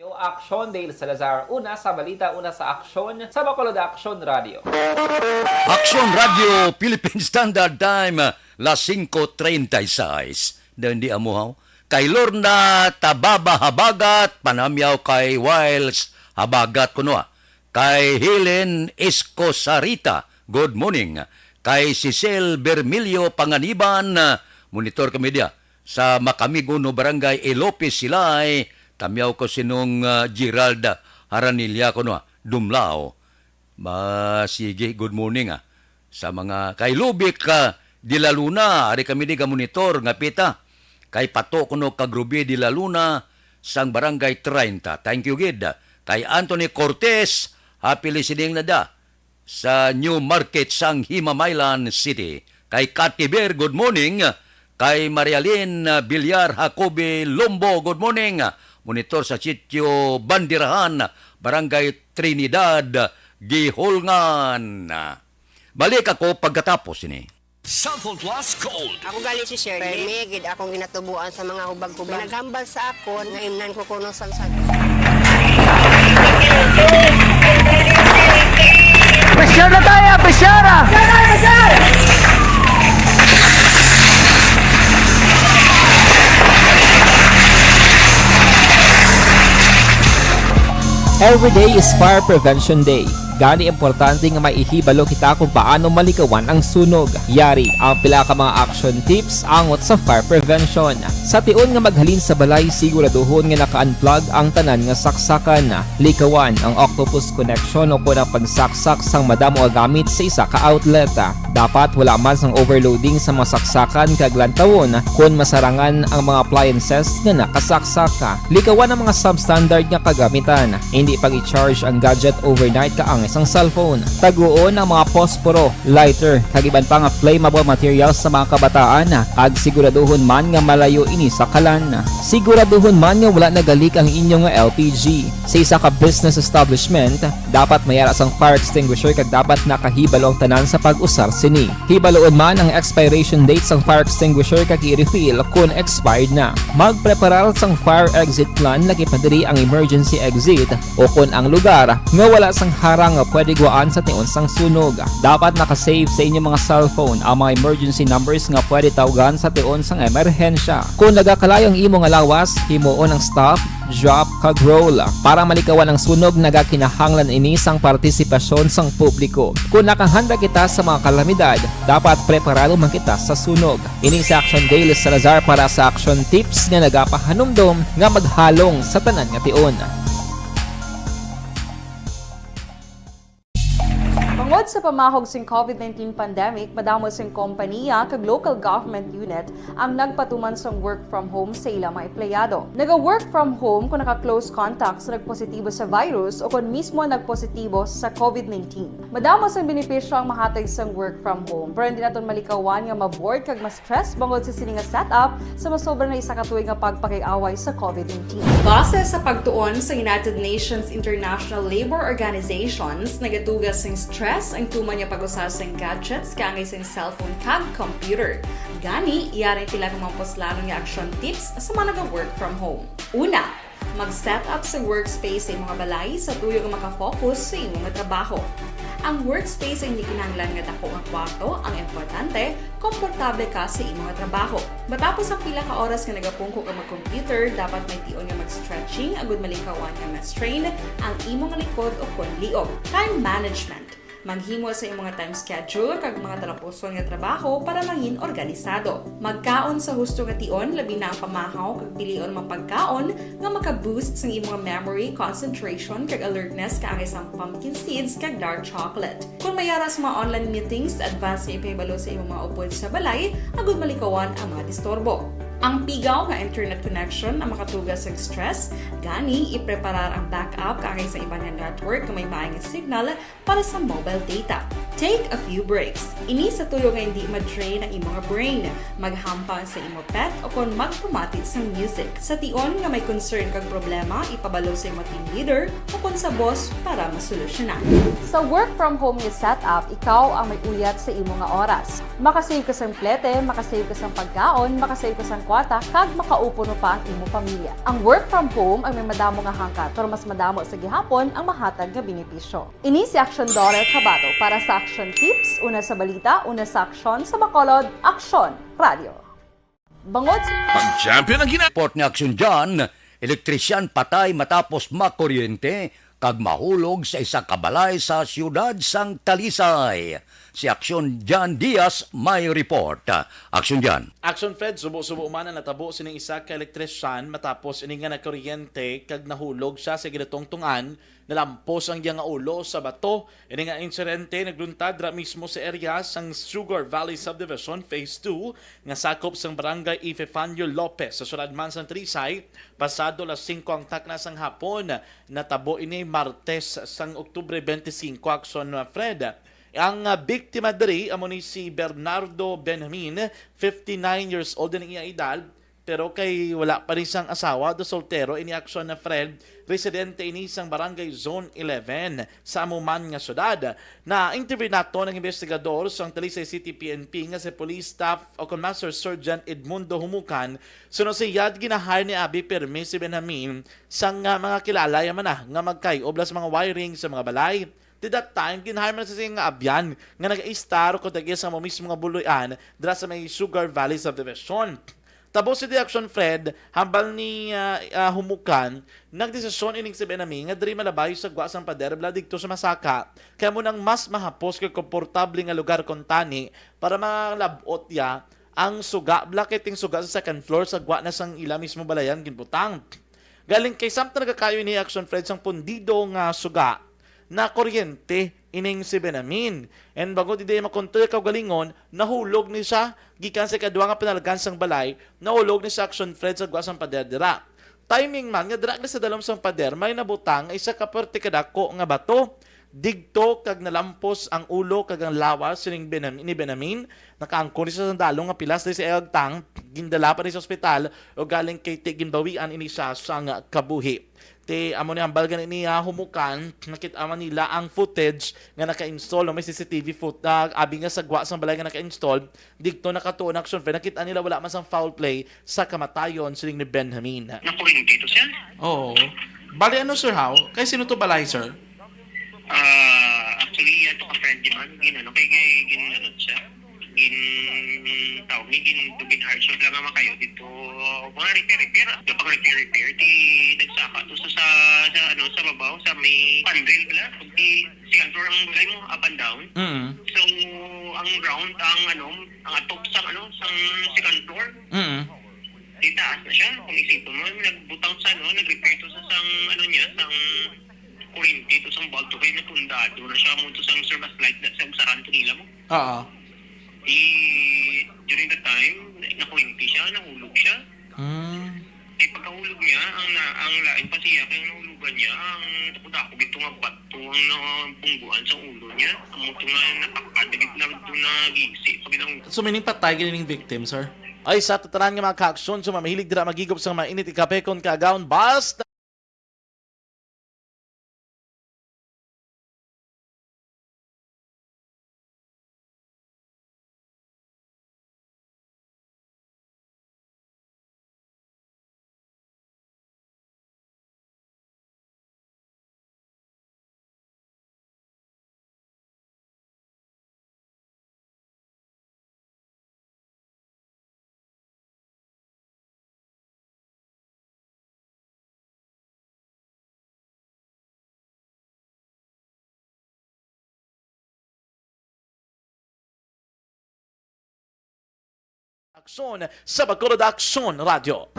New Action, Dale Salazar. Una sa balita, una sa aksyon, sa Bacolod Action Radio. Action Radio, Philippine Standard Time, las singko treinta y seis. Dayon di amo, haw. Kay Lorna Tababa Habagat, panamyaw kay Wiles Habagat kuno, ah. Kay Helen Escosarita, good morning. Kay Cecil Bermilio Panganiban, ah, monitor kami diya sa Makamigo no Barangay Elope Silay, tamyaw ko sinong, ah, Gerald Haranilla kuno, ah, Dumlao. Ba, sige, good morning, ah. Sa mga kay Lubic, ah, de la Luna, ari kami di ga monitor nga pita. Kay Pato kuno kag Ruby de la Luna sang Barangay treinta. Thank you gid. Kay Anthony Cortez, happy listening na da sa New Market sang Himamaylan City. Kay Katiber, good morning. Kay Marialyn, ah, Villar Jacobe Lombo, good morning. Monitor sa Sitio Bandirahan, Barangay Trinidad, Guihulngan. Balik ako pagkatapos ini. Cellphone Plus Gold. Ako gali si Shirley. Permi gid akong ginatubuan sa mga hubag-hubag. May naghambal sa akon nga imnan ko kuno sang sag- Pressure na tayo, pressure, ah! Every day is Fire Prevention Day. Gani, importante nga maihibalo kita kung paano malikawan ang sunog. Yari ang pila ka mga action tips angot sa fire prevention. Sa tion nga maghalin sa balay, siguraduhon nga naka-unplug ang tanan nga saksakan. Likawan ang octopus connection o kon ang pagsaksak sang madamo nga gamit sa isa ka outlet. Dapat wala man sang overloading sa mga saksakan kag lantawon kon masarangan ang mga appliances nga nakasaksak. Likawan ang mga substandard nga kagamitan. Hindi pag-i-charge ang gadget overnight kaangay sang cellphone. Taguon ang mga posporo, lighter, kag iban pa nga flammable materials sa mga kabataan, kag siguraduhon man nga malayo ini sa kalan. Siguraduhon man nga wala nagalik ang inyo nga L P G. Sa isa ka business establishment, dapat may ara sang fire extinguisher kag dapat nakahibalo ang tanan sa pag-usar sini. Hibaloon man ang expiration date sang fire extinguisher kag i-refill kon expired na. Magpreparar sang fire exit plan, lakip na diri ang emergency exit o kon ang lugar nga wala sang harang nga pwede guwaan sa tion sang sunog. Dapat naka-save sa inyo mga cellphone ang mga emergency numbers nga pwede tawgan sa tion sang emerhensya. Kon nagakalayo ang imo nga lawas, himuon ang stop, drop, kag roll. Para malikawan ang sunog, nagakinahanglan ini sang partisipasyon sang publiko. Kon nakahanda kita sa mga kalamidad, dapat preparado man kita sa sunog. Ini si Action Dale Salazar para sa Action Tips nga nagapahanumdom nga maghalong sa tanan nga tion. Tungod sa pamahog sing COVID nineteen pandemic, madamo sing kompaniya kag local government unit ang nagpatuman sang work from home sa ila mga empleyado. Naga-work from home kung naka-close contact sa nagpositibo sa virus o kon mismo nagpositibo sa COVID nineteen. Madamo sang benepisyo ang mahatag sang work from home, pero hindi naton malikawan nga ma-bored kag ma-stress bangod sa sini nga setup sa masobra na isa ka tuig nga pagpakig-away sa COVID nineteen. Base sa pagtuon sa United Nations International Labour Organizations, nagatuga sing stress ang tuman nga pag-usa sing gadgets kaangay sing cellphone kag computer. Gani, yari pila ka mga puslanon nga action tips sa mga naga-work from home. Una, mag-set up sa workspace sa imong balay sa tuyo nga makafocus sa imong trabaho. Ang workspace ay hindi kinahanglan nga dako nga kwarto, ang importante, komportable ka sa imong trabaho. Matapos ang pila ka oras nga nagapungko ka mag-computer, dapat may tion nga mag-stretching agud malikawan nga ma-strain ang imong likod o kon liog. Time management. Maghimo sa imong time schedule kag mga talapuson nga trabaho para mangin organisado. Magkaon sa husto nga tion, labi na ang pamahaw kag pilion mga pagkaon nga maka-boost sang imong memory, concentration, kag alertness kaangay sang pumpkin seeds kag dark chocolate. Kung may ara sa mga online meetings, advance nga ipahibalo sa imong mga upod sa balay agud malikawan ang mga disturbo. Ang pigaw nga internet connection ang makatuga sa stress, gani ipreparar ang backup kaangay sa iban nga network nga may maayong signal para sa mobile data. Take a few breaks. Ini sa tuyo nga hindi ma-drain ang imong brain. Maghampang sa imo pet o kon magpamati sang music. Sa tion nga may concern kag problema, ipabalo sa imo team leader o kon sa boss para masolusyonan. Sa work from home nga setup, ikaw ang may uyat sa imo nga oras. Makasave ka sang plete, makasave ka sang pagkaon, makasave ka sang kwarta, kag makaupo no pa ang imo pamilya. Ang work from home ang may madamo nga hangkat, pero mas madamo sa gihapon ang mahatag nga benepisyo. Ini si Action Daughter Kabato para sa Action Tips, una sa balita, una sa aksyon, sa Bacolod, Aksyon Radio. Bangod sa Pag-champion ang gina- Report ni Action John, elektrisyan patay matapos makuryente kag mahulog sa isa ka balay sa siyudad sang Talisay. Si Action John Diaz may report. Action John. Action Fred, subo-subo man ang natabo sining isa ka elektrisyan matapos ini nga nakuryente kag nahulog siya sa ginatungtungan. Nalampos ang iya nga ulo sa bato. Ini nga insidente nagluntad ra mismo sa area sang Sugar Valley Subdivision Phase two nga sakop sang Barangay Epifanio Lopez sa syudad man sang Talisay, pasado alas singko ang takna sang hapon. Natabo ini Martes sang Oktubre twenty-five, Action Fred. Ang, ah, biktima diri amo ni si Bernardo Benjamin, fifty-nine years old ang iya edad, pero kay wala pa ni sang asawa, do soltero ini Action Fred, residente ini sang Barangay Zone eleven sa amo man nga syudad. Na-interview naton ang investigador sang Talisay City P N P nga si Police Staff o kon Master Sergeant Edmundo Humukan. Suno siya, gina-hire ni abi pirmi si Benjamin sang, ah, mga kilala ya man na nga magkay-ob la sa mga wiring sa mga balay. Ti that time, gin-hire man sa siya nga abyan nga nag-istar o kon tag-iya sa amo mismo nga buloy-an dira sa may Sugar Valley Subdivision. Tabo si Action Fred, hambal ni, ah, ah, Humukan, nagdesisyon ining si Benami nga diri malabay sa gwa sang pader bala digto sa masaka, kay amo nang mas mahapos kag komportable nga lugar kuntani para malab-ot ya ang suga bala kay ting suga sa second floor sa gwa na sang ila mismo balayan ginbutang. Galing kay samtang nagakaayo ni Action Fred sang pundido nga suga, nakuryente ining si Benjamin. And bangod hindi makontrol kaugalingon, nahulog ni siya gikan sa ikadua nga pinalgan sang balay, nahulog ni siya Action Fred sa gwa sang pader dira. Timing man nga dira na sa dalom sang pader, may nabutang nga isa ka perti kadako nga bato. Digto kag nalampos ang ulo kag ang lawas sining Benam-, ni Benjamin. Nakaangkon ni siya sa dalom nga pilas diri sa iyang tang. Gindala pa ni sa ospital, o galing kay ti ginbawian ini siya sang kabuhi. Ti amo ni hambal gani ni, ah, Humukan, nakit-a man nila ang footage nga naka-install, no? May C C T V foot-, ah, abi nga sa gwa sang balay nga naka-install, digto nakatuon Action Fred, nakit-a nila wala man sang foul play sa kamatayon sining ni Benjamin. Nakuryente to, sir? Oo. Bali, ano, sir, how? Kay sino to balay, sir? Ah, actually, ato ka friend di man, gin-, ano, kay, kay, gin-, ano siya, gin-, tawag ni, gin-, gin-hardship lang nga makayo dito, mga repair, repair, ah. Yung pang repair, repair, di nagsaka to sa, sa, sa, ano, sa babaw, sa may pandril pala, pag di, second floor ang balay mo, up and down. Mm. So, ang ground, ang, ano, ang atop sa, ano, sa second floor, Mm. di taas na siya, kung isipon mo, nagbutang sa, ano, nag-repair to sa, sang, ano niya, sang Kuryente to sang balto kay napundado na siya mo to sang service light na sa usaran to nila mo. Oo. Di, during the time, na-, nakuryente siya, nahulog siya. Mm. Di pagkahulog niya, ang na-, ang lain pa siya, kay ang nahulugan niya, ang takod-takod ito nga bato ang nabungguan sa ulo niya. Amo to nga napakadagit na ito na gisi. Pag nang So, meaning patay gini ning victim, sir? Ay, sa tatanan nga mga kaaksyon, sa mga mahilig dira maghigop sa mga init, ikapekon, kaagawon, basta Aksyon sa Bacolod Aksyon Radio.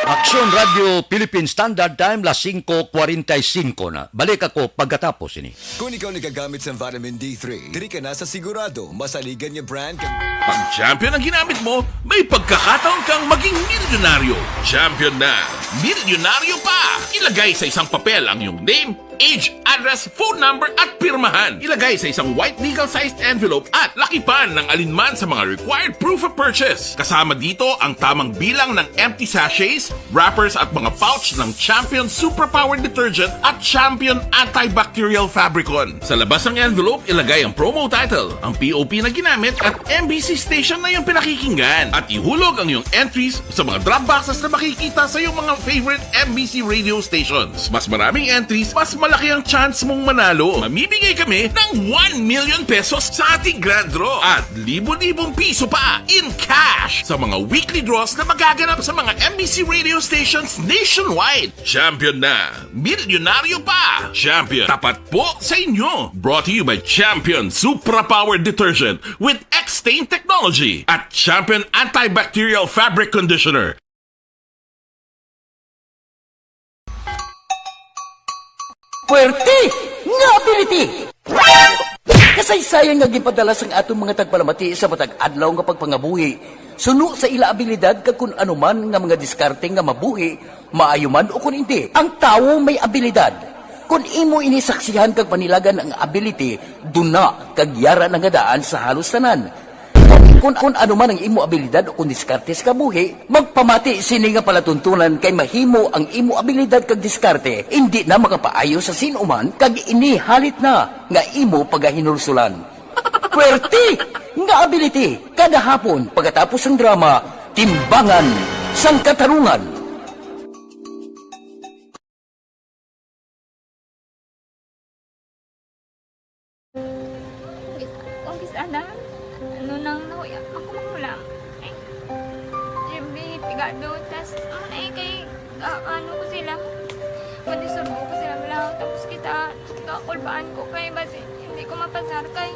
Aksyon Radio Philippine Standard Time, las singko kwarenta y singko na. Balik ako pagkatapos ini. Kung ikaw nagagamit sa vitamin D three, diri ka na sa sigurado masaligan nga brand. Pag Champion ang ginamit mo, may pagkakataon kang maging milyonaryo. Champion na, milyonaryo pa! Ilagay sa isang papel ang iyong name, age, address, phone number, at pirmahan. Ilagay sa isang white legal-sized envelope at lakipan ng alinman sa mga required proof of purchase. Kasama dito ang tamang bilang ng empty sachets, wrappers, at mga pouch ng Champion Superpower Detergent at Champion Antibacterial Fabricon. Sa labas ng envelope, ilagay ang promo title, ang P O P na ginamit, at M B C station na iyong pinakikinggan. At ihulog ang iyong entries sa mga drop boxes na makikita sa iyong mga favorite M B C radio stations. Mas maraming entries, mas malaki ang chance mong manalo. Mamimigay kami ng one million pesos sa ating grand draw at libo-libong piso pa in cash sa mga weekly draws na magaganap sa mga M B C radio stations nationwide. Champion na! Milyonaryo pa! Champion, tapat po sa inyo! Brought to you by Champion Supra Power Detergent with X-Stain Technology at Champion Antibacterial Fabric Conditioner. Puwerte nga ability! Kasaysayan nga ginpadala sang aton mga tagpalamati sa matag adlaw nga pagpangabuhi, suno sa ila abilidad kag kun ano man nga mga diskarte nga mabuhi, maayo man o kun indi. Ang tawo may abilidad. Kun imo ini saksihan kag panilagan ang ability, duna kag yara na nga daan sa halos tanan. Kun, kun ano man ang imo abilidad o kun diskarte sa kabuhi, magpamati sini nga palatuntunan kay mahimo ang imo abilidad kag diskarte indi na makapaayo sa sin-o man kag ini halit na nga imo pagahinulsulan. Puwerte nga ability kada hapon pagkatapos sang drama, Timbangan sang Katarungan. Kung kis-, ana, ano nang nahuya, ako magulang. Ay, every pigado, tas, ano na eh, kay, ah, ano ko sila, madisturbo ko sila, wala, tapos kita, kakulbaan ko kay, basi, hindi ko mapasar kay.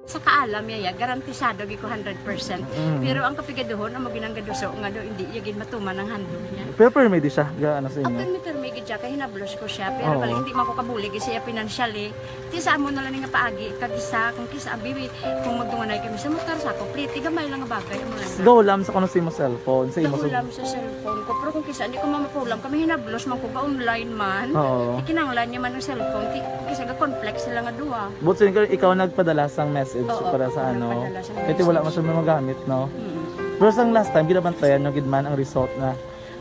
Sa kaalam niya, ya, garantisado gid ko hundred percent. Mm. Pero ang kapigaduhon, amo ginang gaduso nga do, hindi iya gid matuman ang handog niya. Pero permi di siya, ga, ano sa inyo? Permi, permi gid siya, kay hinablos ko siya. Pero Oo. bali, hindi man ko kabulig siya financially. Ti sa amo na lang nga paagi, kag isa, kung kisa, abi, kung magdunganay kami sa motor, sa complete, gamay lang nga bagay, amo lang. Gahulam sa kuno sa imo cellphone, sa imo sa Gahulam sa cellphone ko, pero kung kisa, hindi ko mamapulam, kami hinablos man ko, ga-online man. Oo. Ikinanglan niya man ang cellphone, ti, kung kisa, ga-conflict sila nga duha. But so, ikaw, ikaw nagpadala sang message Oo, para sa ako ano? nagpadala sang Kaya ti wala man message. siya may magamit, no? Mm. Pero sang last time, ginabantayan nyo gid man ang result na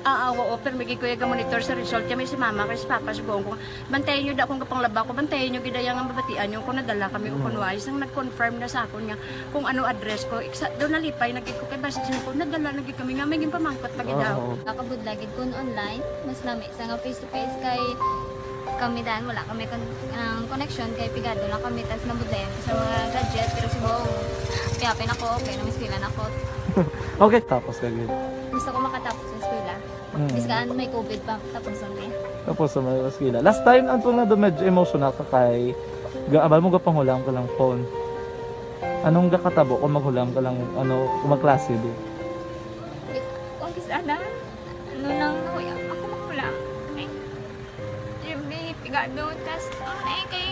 Ah, ah, oo, pero may gid ko iya ga-monitor sa result. Kaya may si mama, kay si papa, subuon ko, bantayan nyo da akong gapanglaba ko, bantayan nyo gid ang mabatian nyo kung nadala kami o Mm. kung wala. Isang nag-confirm na sa akon nga kung ano address ko. Iksa, daw nalipay na gid ko, kay basi siya ko, nadala na gid kami nga, may ginpamangkot pa gid Oo. ako. Nakabudlay gid kun online, mas lami sa nga face to face kay kami dan, wala kami kon-, ang connection kay pigado lang kami, tas nabudlayan ko sa mga gadget, pero subong, piyapin ako, okay na, may eskwela na ako. Okay, tapos ka gid. Gusto ko makatapos sa eskwela. Mm. Bisan may covid pa, tapos ang day. Tapos sa mga eskwela. Last time, ang tunga do medyo emotional ka kay, ga-, abal mo gapanghulam ka lang phone. Anong gakatabo kung maghulam ka lang, ano, kung magklase, di? Kung kisa na, ano lang, nahuya, ako maghulam. Ay, yung may pigado, tas, ano na eh, kay,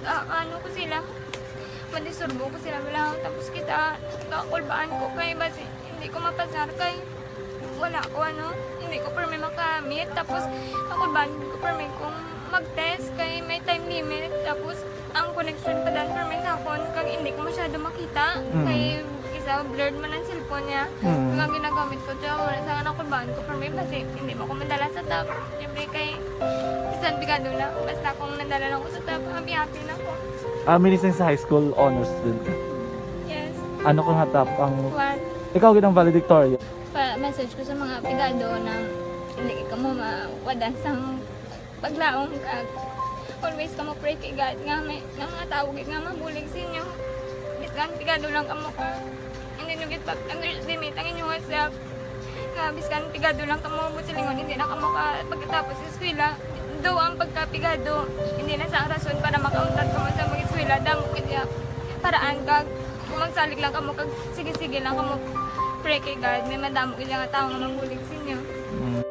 ah, ano ko sila, mandisturbo ko sila, wala, tapos kita, kakulbaan ko kay, basi, hindi ko mapasar kay, wala ko, ano, hindi ko permi makamit. Tapos, ako ba, hindi ko permi kung mag-test kay may time limit. Tapos, ang connection pa dan permi sa akon, kag hindi ko masyado makita. Mm. Kay, isa, blurred man ang cellphone niya. Mm. Kag ang ginagamit ko, siya, wala sa akin, ako ba, ko permi, kasi hindi mo ko madala sa top. Siyempre, kay, bisan pigado na, basta kung nadala lang ko sa top, happy-happy na ko. Ah, meaning sa high school, honor student ka? Yes. Ano ka nga top ang One. Ikaw gid ang valedictorian. Pa-message ko sa mga pigado na hindi ka mo mawadan sa paglaom, kag always ka mo pray kay God nga may, nga mga tawo gid nga mabulig sa inyo. Bisan pigado lang kamo ka, hindi nyo gid pag-underestimate ang inyong self. Nga bisan pigado lang kamo, buot silingon, hindi na kamo ka pagkatapos sa eskwela. Daw ang pagkapigado, hindi na sa rason para makauntat kamo sa mag-eskwela. Damo gid iya paraan, kag kung magsalig lang kamo, kag sige-sige lang kamo pray kay God, may madamo gid nga tawo nga mabulig sa inyo. Mm.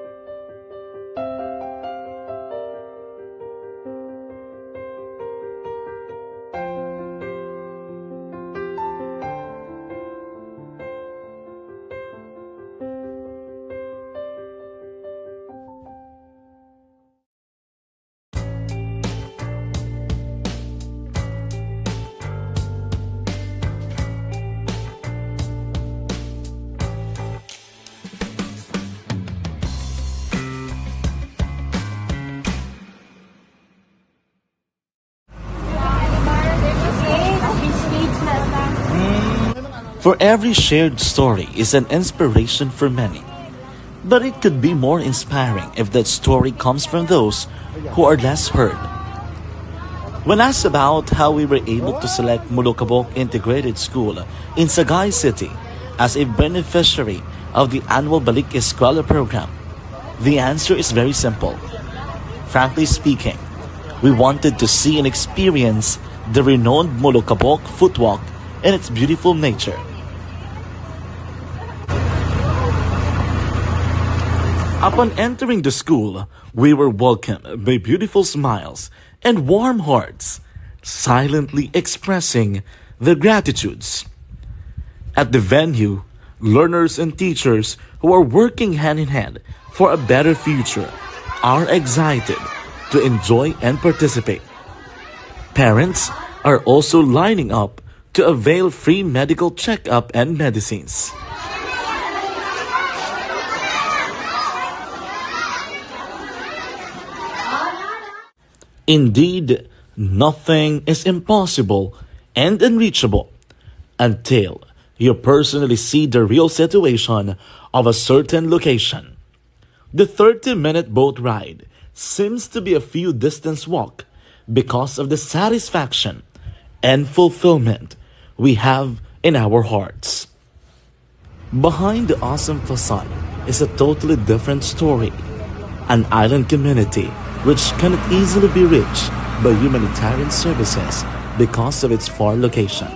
For every shared story is an inspiration for many. But it could be more inspiring if that story comes from those who are less heard. When asked about how we were able to select Molokabok Integrated School in Sagay City as a beneficiary of the annual Balik Eskwela program, the answer is very simple. Frankly speaking, we wanted to see and experience the renowned Molokabok Footwalk and its beautiful nature. Upon entering the school, we were welcomed by beautiful smiles and warm hearts, silently expressing their gratitudes. At the venue, learners and teachers who are working hand in hand for a better future are excited to enjoy and participate. Parents are also lining up to avail free medical checkup and medicines. Indeed, nothing is impossible and unreachable until you personally see the real situation of a certain location. The thirty-minute boat ride seems to be a few distance walk because of the satisfaction and fulfillment we have in our hearts. Behind the awesome facade is a totally different story, an island community which cannot easily be reached by humanitarian services because of its far location.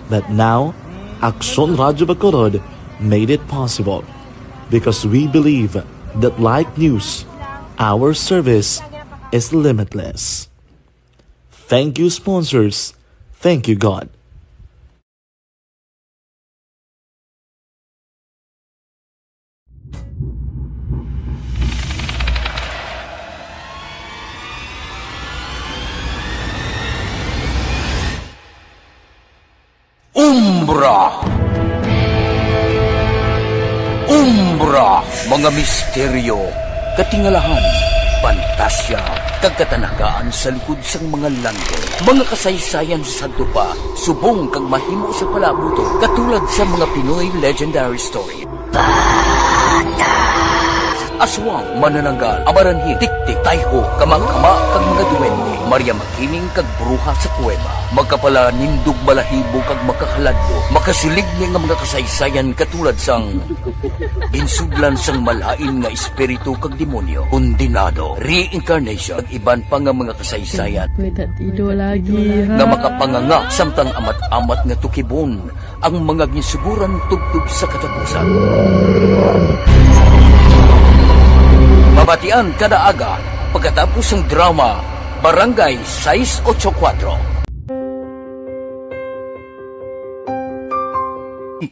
But now, Aksyon Radyo Bacolod made it possible because we believe that like news, our service is limitless. Thank you, sponsors. Thank you, God. Umbra. Umbra, mga misteryo, katingalahan, pantasya, kag katanagaan sa likod sang mga landong. Mga kasaysayan sa sadto pa, subong kag mahimo sa palabuton, katulad sa mga Pinoy legendary story. Aswang, manananggal, amaranhil, tiktik, tayho, kama-kama, kag mga duwende, Maria Makiling, kag bruha sa kuweba, magkapalanindog balahibo kag makahaladlok, makasiling ni nga mga kasaysayan katulad sang ginsudlan sang malain nga espiritu kag demonyo, kondenado, reincarnation, kag iban pa nga mga kasaysayan May tatido lagi, ha? nga makapanganga samtang amat-amat nga tukibon ang mga ginsuguran tubtob sa katapusan. Mabatian kada aga pagkatapos sang drama Barangay sais ocho kuwatro.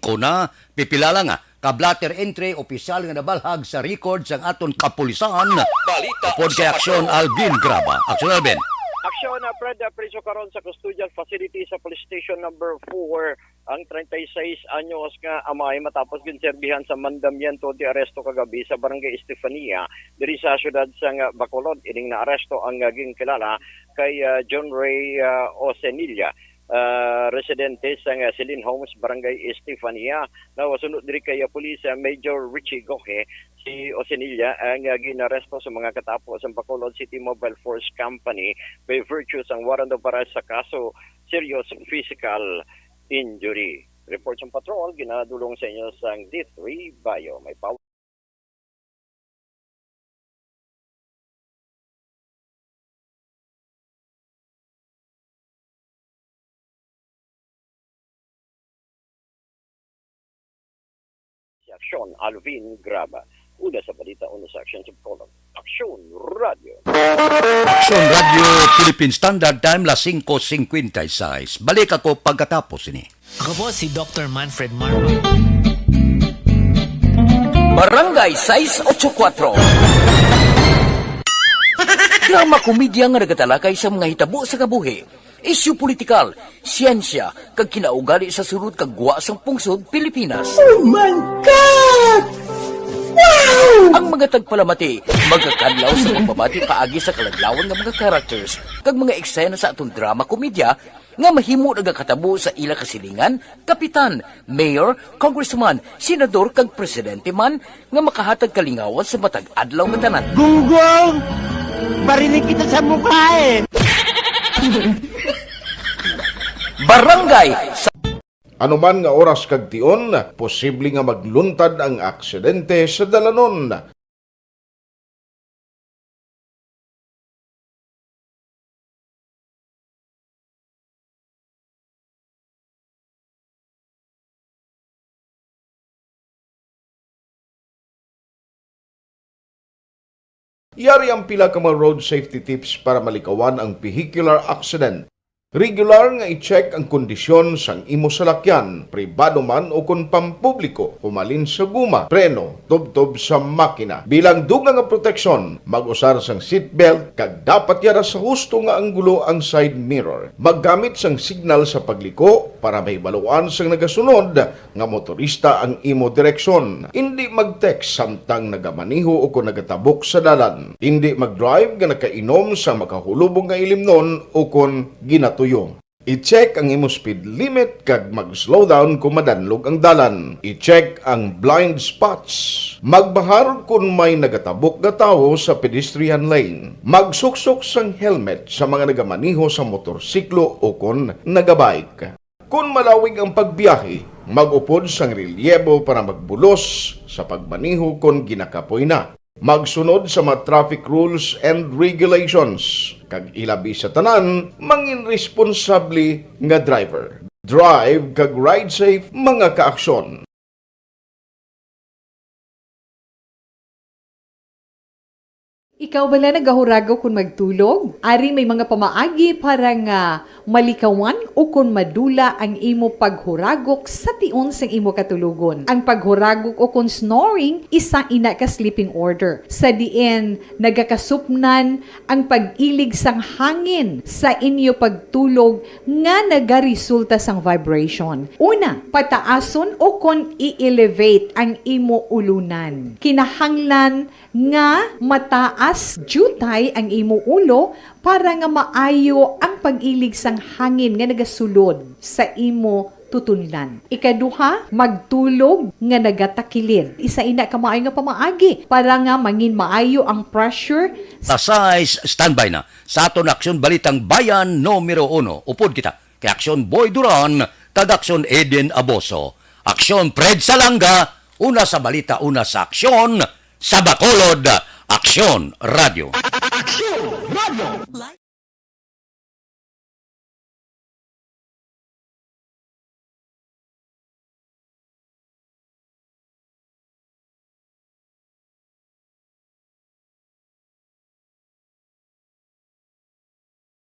Ko na, pipila lang, ah, ka blotter entry opisyal nga nabalhag sa record sang aton kapulisan. Balita Upod kay sa Aksyon Patrol. Alvin Graba. Aksyon Alvin. Aksyon, ah, Fred, ah, priso karon sa custodial facility sa Police Station Number Four ang treinta y seis anyos nga amay matapos ginserbihan sa mandamiento de arresto kagabi sa Barangay Estefania diri sa siyudad sang Bacolod. Ining naaresto ang, ah, ginkilala kay, ah, John Ray, ah, Osenilla, ah, residente sang, ah, Celine Homes, Barangay Estefania. Now, sunod diri kay, ah, Police, ah, Major Richie Gohe, si Osenilla ang, ah, ginaresto sa mga katapo sa Bacolod City Mobile Force Company by virtue sang warrant of arrest sa kaso serious physical injury. Report sa patrol, ginadulong sa inyo sang D three Bio. May power. Si Aksyon Alvin Graba. Una sa balita, una sa Aksyon sa Bacolod. Aksyon Radio. Aksyon Radio Philippine Standard Time, las singko singkwenta y seis. Balik ako pagkatapos ini. Ako po si Doktor Manfred Marpa. Barangay sais ocho kuwatro. Drama komedya nga nagatalakay sa mga hitabo sa kabuhi, isyu politikal, siyensya, kag kinaugali sa sulod kag gwa sang pungsod Pilipinas. Oh my God! Wow! Ang mga tagpalamati magakadlaw sa pagbabati paagi sa kaladlawan nga mga characters kag mga eksena sa aton drama komedya nga mahimo nagakatabo sa ila kasilingan, kapitan, mayor, congressman, senador, kag presidente man nga makahatag kalingawan sa matag adlaw nga tanan. Gunggong! Barinig kita sa mukha eh! Barangay sa Anuman nga oras kag tion, posible nga magluntad ang aksidente sa dalanon. Yari ang pila ka mga road safety tips para malikawan ang vehicular accident. Regular nga i-check ang kondisyon sang imo salakyan, pribado man o kon pampubliko, humalin sa guma, preno, tubtob sa makina. Bilang dugang nga proteksyon, mag-usar sang seatbelt kag dapat yara sa husto nga anggulo ang side mirror. Maggamit sang signal sa pagliko para mahibaluan sang nagasunod nga motorista ang imo direksyon. Indi mag-text samtang nagamaneho o kon nagatabok sa dalan. Indi mag-drive nga nakainom sang makahulubong nga ilimnon o kon ginatuyo. I-check ang imo speed limit kag mag-slow down kon madanlog ang dalan. I-check ang blind spots. Magbahar kon may nagatabok nga tawo sa pedestrian lane. Magsuksok sang helmet sa mga nagamaneho sa motorsiklo o kon nagabike. Kon malawig ang pagbiyahe, mag-upod sang relyebo para magbulos sa pagmaneho kon ginakapoy na. Magsunod sa mga traffic rules and regulations, kag ilabi sa tanan, mangin responsable nga driver. Drive kag ride safe, mga ka-aksyon. Ikaw bala nagahuragok kon magtulog? Ari may mga pamaagi para nga malikawan ukon madula ang imo paghuragok sa tion sang imo katulogon. Ang paghuragok ukon snoring, isa ina ka sleeping order, sa diin nagakasupnan ang pag-ilig sang hangin sa inyo pagtulog nga nagaresulta sang vibration. Una, pataason ukon i-elevate ang imo ulunan. Kinahanglan nga mataas diutay ang imo ulo para nga maayo ang pag-ilig sang hangin nga nagasulod sa imo tutunlan. Ikaduha, magtulog nga nagatakilid. Isa ina ka maayo nga pamaagi para nga mangin maayo ang pressure. Sa size, standby na sa aton Aksyon Balitang Bayan numero uno. Upod kita kay Aksyon Boy Duran kag Aksyon Eden Aboso. Aksyon Fred Salanga, una sa balita, una sa aksyon, sa Bacolod, Aksyon Radio. Aksyon Radio.